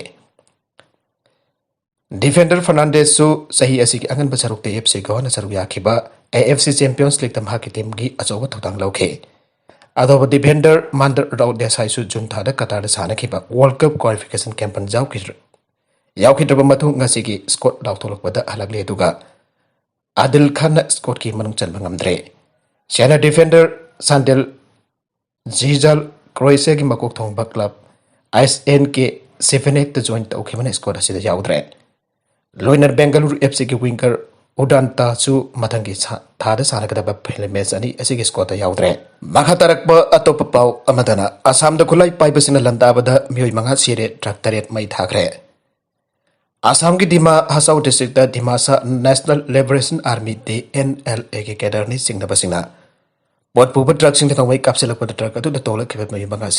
ꯗꯤꯐꯦꯟꯗꯔ ꯐꯔꯅꯥꯟꯗꯦꯁꯁꯨ ꯆꯍꯤ ꯑꯁꯤꯒꯤ ꯑꯉꯟꯕ ꯁꯔꯨꯛꯇ ꯑꯦꯐ ꯁꯤ ꯒꯣꯋꯥꯅ ꯁꯔꯨꯛ ꯌꯥꯈꯤꯕ ꯑꯦ ꯑꯦꯐ ꯁꯤ ꯆꯦꯝꯄꯤꯌꯟꯁ ꯂꯤꯛꯇ ꯃꯍꯥꯛꯀꯤ ꯇꯤꯝꯒꯤ ꯑꯆꯧꯕ ꯊꯧꯗꯥꯡ ꯂꯧꯈꯤ꯫ ꯑꯇꯣꯞꯄ ꯗꯤꯐꯦꯟꯗꯔ ꯃꯥꯟꯗꯔ ꯔꯥꯎ ꯗꯦꯁꯥꯏꯁꯨ ꯖꯨꯟ ꯊꯥꯗ ꯀꯇꯥꯔꯗ ꯁꯥꯟꯅꯈꯤꯕ ꯋꯥꯔꯜ ꯀꯞ ꯀ꯭ꯋꯥꯂꯤꯐꯤꯀꯦꯁꯟ ꯀꯦꯝꯄꯟ ꯌꯥꯎꯈꯤꯗ꯭ꯔ-, ꯌꯥꯎꯈꯤꯗ꯭ꯔꯕ ꯃꯇꯨꯡ ꯉꯁꯤꯒꯤ ꯁ꯭ꯀꯣꯠ ꯂꯥꯎꯊꯣꯛꯂꯛꯄꯗ ꯍꯜꯂꯛꯂꯦ, ꯑꯗꯨꯒ ꯑꯥꯗꯤꯜ ꯈꯥꯟꯅ ꯁ꯭ꯀꯣꯠꯀꯤ ꯃꯅꯨꯡ ꯆꯟꯕ ꯉꯝꯗ꯭ꯔꯦ꯫ ꯁꯦꯅꯤꯌꯔ ꯗꯤꯐꯦꯟꯗꯔ ꯁꯥꯟꯗꯦꯜ ꯖꯤꯖꯥꯜ ꯀ꯭ꯔꯣꯑꯦꯁꯤꯌꯥꯒꯤ ꯃꯀꯣꯛ ꯊꯣꯡꯕ ꯀ꯭ꯂꯕ ꯑꯥꯏꯁ ꯑꯦꯟ ꯀꯦ ꯁꯤꯐꯦꯅꯦꯛꯇ ꯖꯣꯏꯟ ꯇꯧꯈꯤꯕꯅ ꯁ꯭ꯀꯣꯠ ꯑꯁꯤꯗ ꯌꯥꯎꯗ꯭ꯔꯦ꯫ ꯂꯣꯏꯅꯅ ꯕꯦꯡꯒꯂꯨꯔꯨ ꯑꯦꯐ ꯁꯤꯒꯤ ꯋꯤꯡꯒꯔ ꯎꯗꯥꯟꯇꯥꯁꯨ ꯃꯊꯪꯒꯤ ꯁꯥ-, ꯊꯥꯗ ꯁꯥꯟꯅꯒꯗꯕ ꯐ꯭ꯔꯦꯟꯗꯂꯤ ꯃꯦꯆ ꯑꯅꯤ ꯑꯁꯤꯒꯤ ꯁ꯭ꯀꯣꯠꯇ ꯌꯥꯎꯗ꯭ꯔꯦ꯫ ꯃꯈꯥ ꯇꯥꯔꯛꯄ ꯑꯇꯣꯞꯄ ꯄꯥꯎ ꯑꯃꯗꯅ, ꯑꯁꯥꯝꯗ ꯈꯨꯠꯂꯥꯏ ꯄꯥꯏꯕꯁꯤꯡꯅ ꯂꯥꯟꯗꯥꯕꯗ ꯃꯤꯑꯣꯏ ꯃꯉꯥ ꯁꯤꯔꯦ, ꯇ꯭ꯔꯛ ꯇꯔꯦꯠ ꯃꯩ ꯊꯥꯈ꯭ꯔꯦ꯫ ꯑꯁꯥꯝꯒꯤ Dima Hasao district Dimasa national liberation army, the N L ꯑꯦꯒꯤ ꯀꯦꯗꯔꯅꯤ ꯆꯤꯡꯅꯕꯁꯤꯡꯅ ꯄꯣꯠ ꯄꯨꯕ ꯇ꯭ꯔꯛꯁꯤꯡꯗ ꯅꯣꯡꯃꯩ ꯀꯥꯞꯁꯤꯜꯂꯛꯄꯗ ꯇ꯭ꯔꯛ ꯑꯗꯨꯗ ꯇꯣꯡꯂꯛꯈꯤꯕ ꯃꯤꯑꯣꯏ ꯃꯉꯥ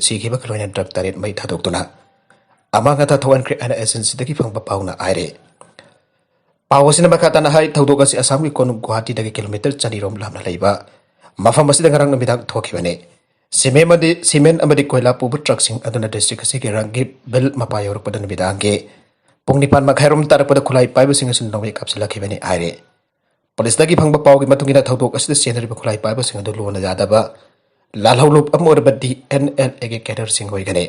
ꯁꯤꯈꯤꯕꯒ ꯂꯣꯏꯅꯅ ꯇ꯭ꯔꯛ ꯇꯔꯦꯠ ꯃꯩ ꯊꯥꯗꯣꯛꯇꯨꯅ ꯑꯃꯥꯡ ꯑꯇꯥ ꯊꯣꯛꯍꯟꯈ꯭ꯔꯦ ꯍꯥꯏꯅ ꯑꯦꯖꯦꯟꯁꯤꯗꯒꯤ ꯐꯪꯕ ꯄꯥꯎꯅ ꯍꯥꯏꯔꯤ꯫ ꯄꯥꯎ ꯑꯁꯤꯅ ꯃꯈꯥ ꯇꯥꯅ ꯍꯥꯏ, ꯊꯧꯗꯣꯛ ꯑꯁꯤ ꯑꯁꯥꯝꯒꯤ ꯀꯣꯅꯨꯡ ꯒꯨꯋꯥꯍꯥꯇꯤꯗꯒꯤ ꯀꯤꯂꯣꯃꯤꯇꯔ ꯆꯅꯤ ꯔꯣꯝ ꯂꯥꯞꯅ ꯂꯩꯕ ꯃꯐꯝ ꯑꯁꯤꯗ ꯉꯔꯥꯡ ꯅꯨꯃꯤꯗꯥꯡ ꯊꯣꯛꯈꯤꯕꯅꯤ꯫ ꯁꯤꯃꯦꯟ ꯑꯃꯗꯤ, ꯁꯤꯃꯦꯟ ꯑꯃꯗꯤ ꯀꯣꯏꯂꯥ ꯄꯨꯕ ꯇ꯭ꯔꯛꯁꯤꯡ ꯑꯗꯨꯅ ꯗꯤꯁꯇ꯭ꯔꯤꯛ ꯑꯁꯤꯒꯤ ꯔꯪꯒꯤꯕꯤꯜ ꯃꯄꯥ ꯌꯧꯔꯛꯄꯗ ꯅꯨꯃꯤꯗꯥꯡꯒꯤ ꯄꯨꯡ ꯅꯤꯄꯥꯟ ꯃꯈꯥꯏꯔꯣꯝ ꯇꯥꯔꯛꯄꯗ ꯈꯨꯠꯂꯥꯏ ꯄꯥꯏꯕꯁꯤꯡ ꯑꯁꯤꯅ ꯅꯣꯡꯃꯩ ꯀꯥꯞꯁꯤꯜꯂꯛꯈꯤꯕꯅꯤ ꯍꯥꯏꯔꯤ꯫ ꯄꯨꯂꯤꯁꯇꯒꯤ ꯐꯪꯕ ꯄꯥꯎꯒꯤ ꯃꯇꯨꯡ ꯏꯟꯅ, ꯊꯧꯗꯣꯛ ꯑꯁꯤꯗ ꯆꯦꯟꯅꯔꯤꯕ ꯈꯨꯠꯂꯥꯏ ꯄꯥꯏꯕꯁꯤꯡ ꯑꯗꯨ ꯂꯣꯟꯅ ꯌꯥꯗꯕ ꯂꯥꯜꯍꯧꯂꯨꯞ ꯑꯃ ꯑꯣꯏꯔꯕ ꯗꯤ ꯑꯦꯟ ꯑꯦꯜ ꯑꯦꯒꯤ ꯀꯦꯗꯔꯁꯤꯡ ꯑꯣꯏꯒꯅꯤ꯫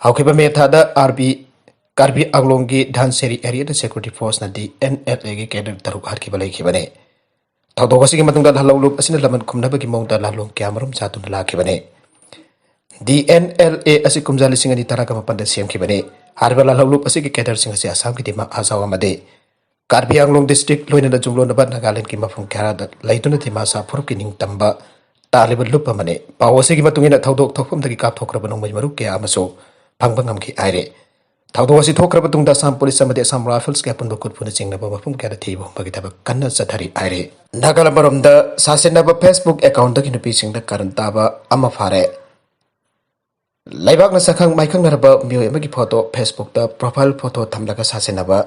ꯍꯧꯈꯤꯕ ꯃꯦ ꯊꯥꯗ ꯑꯥꯔꯕꯤ, ꯀꯥꯔꯕꯤ ꯑꯪꯂꯣꯡꯒꯤ ꯙꯟꯁꯦꯔꯤ ꯑꯦꯔꯤꯌꯥꯗ ꯁꯦꯀ꯭ꯌꯨꯔꯤꯇꯤ ꯐꯣꯔꯁꯅ ꯗꯤ ꯑꯦꯟ ꯑꯦꯜ ꯑꯦꯒꯤ ꯀꯦꯗꯔ ꯇꯔꯨꯛ ꯍꯥꯠꯈꯤꯕ ꯂꯩꯈꯤꯕꯅꯤ꯫ ꯊꯧꯗꯣꯛ ꯑꯁꯤꯒꯤ ꯃꯇꯨꯡꯗ ꯂꯥꯜꯍꯧꯂꯨꯞ ꯑꯁꯤꯅ ꯂꯃꯟ ꯈꯨꯝꯅꯕꯒꯤ ꯃꯑꯣꯡꯗ ꯂꯥꯜꯂꯣꯡ ꯀꯌꯥꯃꯔꯨꯝ ꯆꯥꯗꯨꯅ ꯂꯥꯛꯈꯤꯕꯅꯤ꯫ ꯗꯤ ꯑꯦꯟ ꯑꯦꯜ ꯑꯦ ꯑꯁꯤ ꯀꯨꯝꯖꯥ ꯂꯤꯁꯤꯡ ꯑꯅꯤ ꯇꯔꯥꯒ ꯃꯥꯄꯟꯗ ꯁꯦꯝꯈꯤꯕꯅꯤ꯫ ꯍꯥꯏꯔꯤꯕ ꯂꯥꯜꯍꯧꯂꯨꯞ ꯑꯁꯤꯒꯤ ꯀꯦꯗꯔꯁꯤꯡ ꯑꯁꯤ ꯑꯁꯥꯝꯒꯤ ꯗꯤꯃꯥ ꯍꯁꯥꯎ ꯑꯃꯗꯤ ꯀꯥꯔꯕꯤ ꯑꯪꯂꯣꯡ ꯗꯤꯁꯇ꯭ꯔꯤꯛ, ꯂꯣꯏꯅꯅ ꯌꯨꯝꯂꯣꯟꯅꯕ ꯅꯥꯒꯥꯂꯦꯟꯗꯒꯤ ꯃꯐꯝ ꯀꯌꯥꯗ ꯂꯩꯗꯨꯅ ꯗꯤꯃꯥꯁꯥ ꯐꯨꯔꯨꯞꯀꯤ ꯅꯤꯡꯇꯝꯕ ꯇꯥꯜꯂꯤꯕ ꯂꯨꯞ ꯑꯃꯅꯤ꯫ ꯄꯥꯎ ꯑꯁꯤꯒꯤ ꯃꯇꯨꯡ ꯏꯟꯅ, ꯊꯧꯗꯣꯛ ꯊꯣꯛꯐꯝꯗꯒꯤ ꯀꯥꯞꯊꯣꯛꯈ꯭ꯔꯕ ꯅꯣꯡꯃꯩ ꯃꯔꯨ ꯀꯌꯥ ꯑꯃꯁꯨ ꯐꯪꯕ ꯉꯝꯈꯤ ꯍꯥꯏꯔꯤ꯫ ꯊꯧꯗꯣꯛ ꯑꯁꯤ ꯊꯣꯛꯈ꯭ꯔꯕ ꯇꯨꯡꯗ ꯑꯁꯥꯝ ꯄꯨꯂꯤꯁ ꯑꯃꯗꯤ ꯑꯁꯥꯝ ꯔꯥꯏꯐꯜꯁꯀꯤ ꯑꯄꯨꯟꯕ ꯈꯨꯠꯄꯨꯅ ꯆꯤꯡꯅꯕ ꯃꯐꯝ ꯀꯌꯥꯗ ꯊꯤꯕ ꯍꯨꯝꯕꯒꯤ ꯊꯕꯛ ꯀꯟꯅ ꯆꯠꯊꯔꯤ ꯍꯥꯏꯔꯤ꯫ ꯅꯥꯒꯥꯂꯦꯟ ꯃꯔꯣꯝꯗ ꯁꯥꯁꯤꯟꯅꯕ Facebook accountꯗꯒꯤ ꯅꯨꯄꯤꯁꯤꯡꯗ ꯀꯥꯔꯟ ꯇꯥꯕ ꯑꯃ ꯐꯥꯔꯦ꯫ ꯂꯩꯕꯥꯛꯅ ꯁꯛꯈꯪ ꯃꯥꯏꯈꯪꯅꯔꯕ ꯃꯤꯑꯣꯏ ꯑꯃꯒꯤ photo Facebookꯇ profile photo ꯊꯝꯂꯒ ꯁꯥꯁꯤꯟꯅꯕ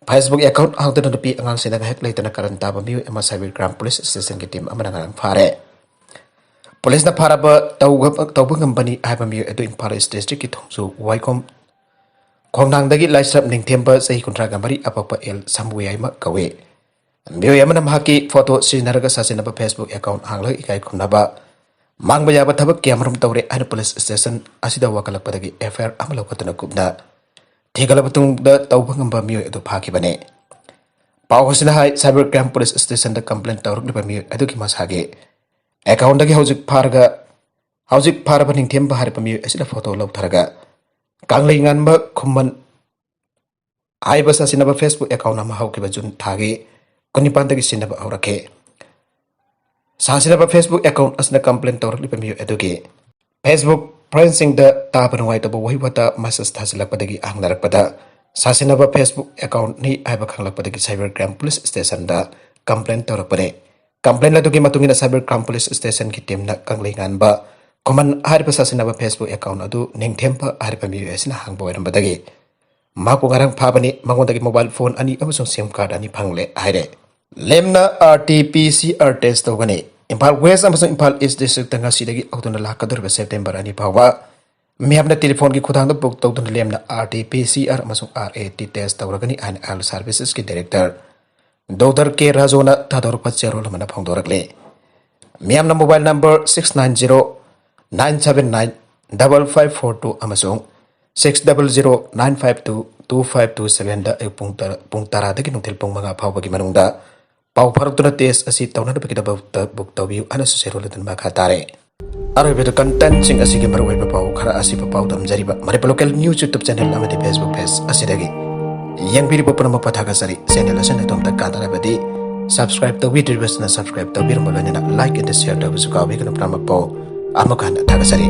Facebook account ꯍꯥꯡꯗꯨꯅ ꯅꯨꯄꯤ ꯑꯉꯥꯡꯁꯤꯡꯗ ꯉꯥꯏꯍꯥꯛ ꯂꯩꯇꯅ ꯀꯥꯔꯟ ꯇꯥꯕ ꯃꯤꯑꯣꯏ ꯑꯃ ꯁꯥꯏꯕꯔ ꯀ꯭ꯔꯥꯏꯝ ꯄꯨꯂꯤꯁ ꯁ꯭ꯇꯦꯁꯟꯒꯤ ꯇꯤꯝ ꯑꯃꯅ ꯉꯔꯥꯡ ꯐꯥꯔꯦ꯫ ꯄꯨꯂꯤꯁꯅ ꯐꯥꯔꯕ ꯇꯧꯕ, ꯇꯧꯕ ꯉꯝꯕꯅꯤ ꯍꯥꯏꯕ ꯃꯤꯑꯣꯏ ꯑꯗꯨ ꯏꯝꯐꯥꯜ ꯏꯁ ꯗꯤꯁꯇ꯭ꯔꯤꯛꯀꯤ ꯊꯣꯡꯖꯨ ꯋꯥꯏꯈꯣꯝ ꯈꯣꯡꯅꯥꯡꯗꯒꯤ ꯂꯥꯏꯁ꯭ꯔꯝ ꯅꯤꯡꯊꯦꯝꯕ, ꯆꯍꯤ ꯀꯨꯟꯊ꯭ꯔꯥꯒ ꯃꯔꯤ, ꯑꯄꯣꯛꯄ ꯑꯦꯜ ꯁꯥꯃꯨꯌꯥꯏꯃ ꯀꯧꯏ꯫ ꯃꯤꯑꯣꯏ ꯑꯃꯅ ꯃꯍꯥꯛꯀꯤ photo ꯁꯤꯖꯤꯟꯅꯔꯒ ꯁꯥꯁꯤꯟꯅꯕ Facebook account ꯍꯥꯡꯂꯒ ꯏꯀꯥꯏ ꯈꯨꯝꯅꯕ ꯃꯥꯡꯕ ꯌꯥꯕ ꯊꯕꯛ ꯀꯌꯥꯃꯔꯨꯝ ꯇꯧꯔꯦ ꯍꯥꯏꯅ ꯄꯨꯂꯤꯁ ꯁ꯭ꯇꯦꯁꯟ ꯑꯁꯤꯗ ꯋꯥꯀꯠꯂꯛꯄꯗꯒꯤ FIR ꯑꯃ ꯂꯧꯈꯠꯇꯨꯅ ꯀꯨꯞꯅ ꯊꯤꯒꯠꯂꯕ ꯇꯨꯡꯗ ꯇꯧꯕ ꯉꯝꯕ ꯃꯤꯑꯣꯏ ꯑꯗꯨ ꯐꯥꯈꯤꯕꯅꯤ꯫ ꯄꯥꯎ ꯑꯁꯤꯅ ꯍꯥꯏ, ꯁꯥꯏꯕꯔ ꯀ꯭ꯔꯥꯏꯝ ꯄꯨꯂꯤꯁ ꯁ꯭ꯇꯦꯁꯟꯗ complaint ꯇꯧꯔꯛꯂꯤꯕ ꯃꯤꯑꯣꯏ ꯑꯗꯨꯒꯤ ꯃꯁꯥꯒꯤ accountꯗꯒꯤ ꯍꯧꯖꯤꯛ ꯐꯥꯔꯒ, ꯍꯧꯖꯤꯛ ꯐꯥꯔꯕ ꯅꯤꯡꯊꯦꯝꯕ ꯍꯥꯏꯔꯤꯕ ꯃꯤꯑꯣꯏ ꯑꯁꯤꯅ photo ꯂꯧꯊꯔꯒ ꯀꯪꯂꯩꯉꯥꯟꯕ ꯈꯨꯃꯟ ꯍꯥꯏꯕ ꯁꯥꯁꯤꯟꯅꯕ Facebook account ꯑꯃ ꯍꯧꯈꯤꯕ ꯖꯨꯟ ꯊꯥꯒꯤ ꯀꯨꯟꯅꯤꯄꯥꯟꯗꯒꯤ ꯁꯤꯖꯤꯟꯅꯕ ꯍꯧꯔꯛꯈꯤ꯫ ꯁꯥꯁꯤꯟꯅꯕ Facebook account ꯑꯁꯤꯅ complaint ꯇꯧꯔꯛꯂꯤꯕ ꯃꯤꯑꯣꯏ ꯑꯗꯨꯒꯤ Facebook friendꯁꯤꯡꯗ ꯇꯥꯕ ꯅꯨꯡꯉꯥꯏꯇꯕ ꯋꯥꯍꯩ ꯋꯥꯇꯥ message ꯊꯥꯖꯤꯜꯂꯛꯄꯗꯒꯤ ꯍꯪꯅꯔꯛꯄꯗ, ꯁꯥꯁꯤꯟꯅꯕ Facebook account ꯅꯤ ꯍꯥꯏꯕ ꯈꯪꯂꯛꯄꯗꯒꯤ cyber crime police station ꯗ complain ꯇꯧꯔꯛꯄꯅꯤ꯫ Complain ꯑꯗꯨꯒꯤ ꯃꯇꯨꯡ ꯏꯟꯅ cyber crime police station ꯒꯤ team ꯅ ꯀꯪꯂꯩꯉꯥꯟꯕ ꯈꯨꯃꯟ ꯍꯥꯏꯔꯤꯕ ꯁꯥꯁꯤꯟꯅꯕ Facebook account ꯑꯗꯨ ꯅꯤꯡꯊꯦꯝꯕ ꯍꯥꯏꯔꯤꯕ ꯃꯤꯑꯣꯏ ꯑꯁꯤꯅ ꯍꯥꯡꯕ ꯑꯣꯏꯔꯝꯕꯗꯒꯤ ꯃꯍꯥꯛꯄꯨ ꯉꯔꯥꯡ ꯐꯥꯕꯅꯤ꯫ ꯃꯉꯣꯟꯗꯒꯤ mobile phone ꯑꯅꯤ ꯑꯃꯁꯨꯡ SIM card ꯑꯅꯤ ꯐꯪꯂꯦ ꯍꯥꯏꯔꯦ꯫ ꯂꯦꯝꯅ R T P C R test ꯇꯧꯒꯅꯤ꯫ ꯏꯝꯐꯥꯜ West ꯑꯃꯁꯨꯡ ꯏꯝꯐꯥꯜ East district ꯇ ꯉꯁꯤꯗꯒꯤ ꯍꯧꯗꯨꯅ ꯂꯥꯛꯀꯗꯧꯔꯤꯕ September ꯑꯅꯤ ꯐꯥꯎꯕ ꯃꯤꯌꯥꯝꯅ telephone ꯒꯤ ꯈꯨꯊꯥꯡꯗ book ꯇꯧꯗꯨꯅ ꯂꯦꯝꯅ R T P C R ꯑꯃꯁꯨꯡ R A T test ꯇꯧꯔꯒꯅꯤ ꯍꯥꯏꯅ Health Services ꯀꯤ director Doctor K ꯔꯥꯖꯨꯅ ꯊꯥꯗꯣꯔꯛꯄ ꯆꯦꯔꯣꯜ ꯑꯃꯅ ꯐꯣꯡꯗꯣꯔꯛꯂꯤ꯫ ꯃꯤꯌꯥꯝꯅ mobile number six nine zero nine seven nine double five four two ꯑꯃꯁꯨꯡ six double zero nine five two two five two seven ꯗ ꯑꯌꯨꯛ ꯄꯨꯡ ꯇꯔꯥ, ꯄꯨꯡ ꯇꯔꯥꯗꯒꯤ ꯅꯨꯡꯊꯤꯜ ꯄꯨꯡ ꯃꯉꯥ ꯐꯥꯎꯕꯒꯤ ꯃꯅꯨꯡꯗ ꯄꯥꯎ ꯐꯥꯎꯔꯛꯇꯨꯅ test ꯑꯁꯤ ꯇꯧꯅꯅꯕꯒꯤꯗꯃꯛꯇ book ꯇꯧꯕꯤꯌꯨ ꯍꯥꯏꯅꯁꯨ ꯆꯦꯔꯣꯜ ꯑꯗꯨꯅ ꯃꯈꯥ ꯇꯥꯔꯦ꯫ ꯑꯔꯣꯏꯕꯗ content ꯁꯤꯡ ꯑꯁꯤꯒꯤ ꯃꯔꯨꯑꯣꯏꯕ ꯄꯥꯎ ꯈꯔ ꯑꯁꯤꯕꯨ ꯄꯥꯎꯗꯝꯖꯔꯤꯕ Manipur local news YouTube channel ꯑꯃꯗꯤ Facebook page ꯑꯁꯤꯗꯒꯤ ꯌꯦꯡꯕꯤꯔꯤꯕ ꯄꯨꯝꯅꯃꯛꯄꯨ ꯊꯥꯒꯠꯆꯔꯤ꯫ Channel ꯑꯁꯤꯅ ꯑꯗꯣꯝꯗ ꯀꯥꯟꯅꯔꯕꯗꯤ subscribe ꯇꯧꯕꯤꯗ꯭ꯔꯤꯕꯁꯤꯅ subscribe ꯇꯧꯕꯤꯔꯝꯕ ꯂꯣꯏꯅꯅ like and share ꯇꯧꯕꯁꯨ ꯀꯥꯎꯕꯤꯒꯅꯨ꯫ ꯄꯨꯝꯅꯃꯛꯄꯨ ꯑꯃꯨꯛ ꯍꯟꯅ ꯊꯥꯒꯠꯆꯔꯤ꯫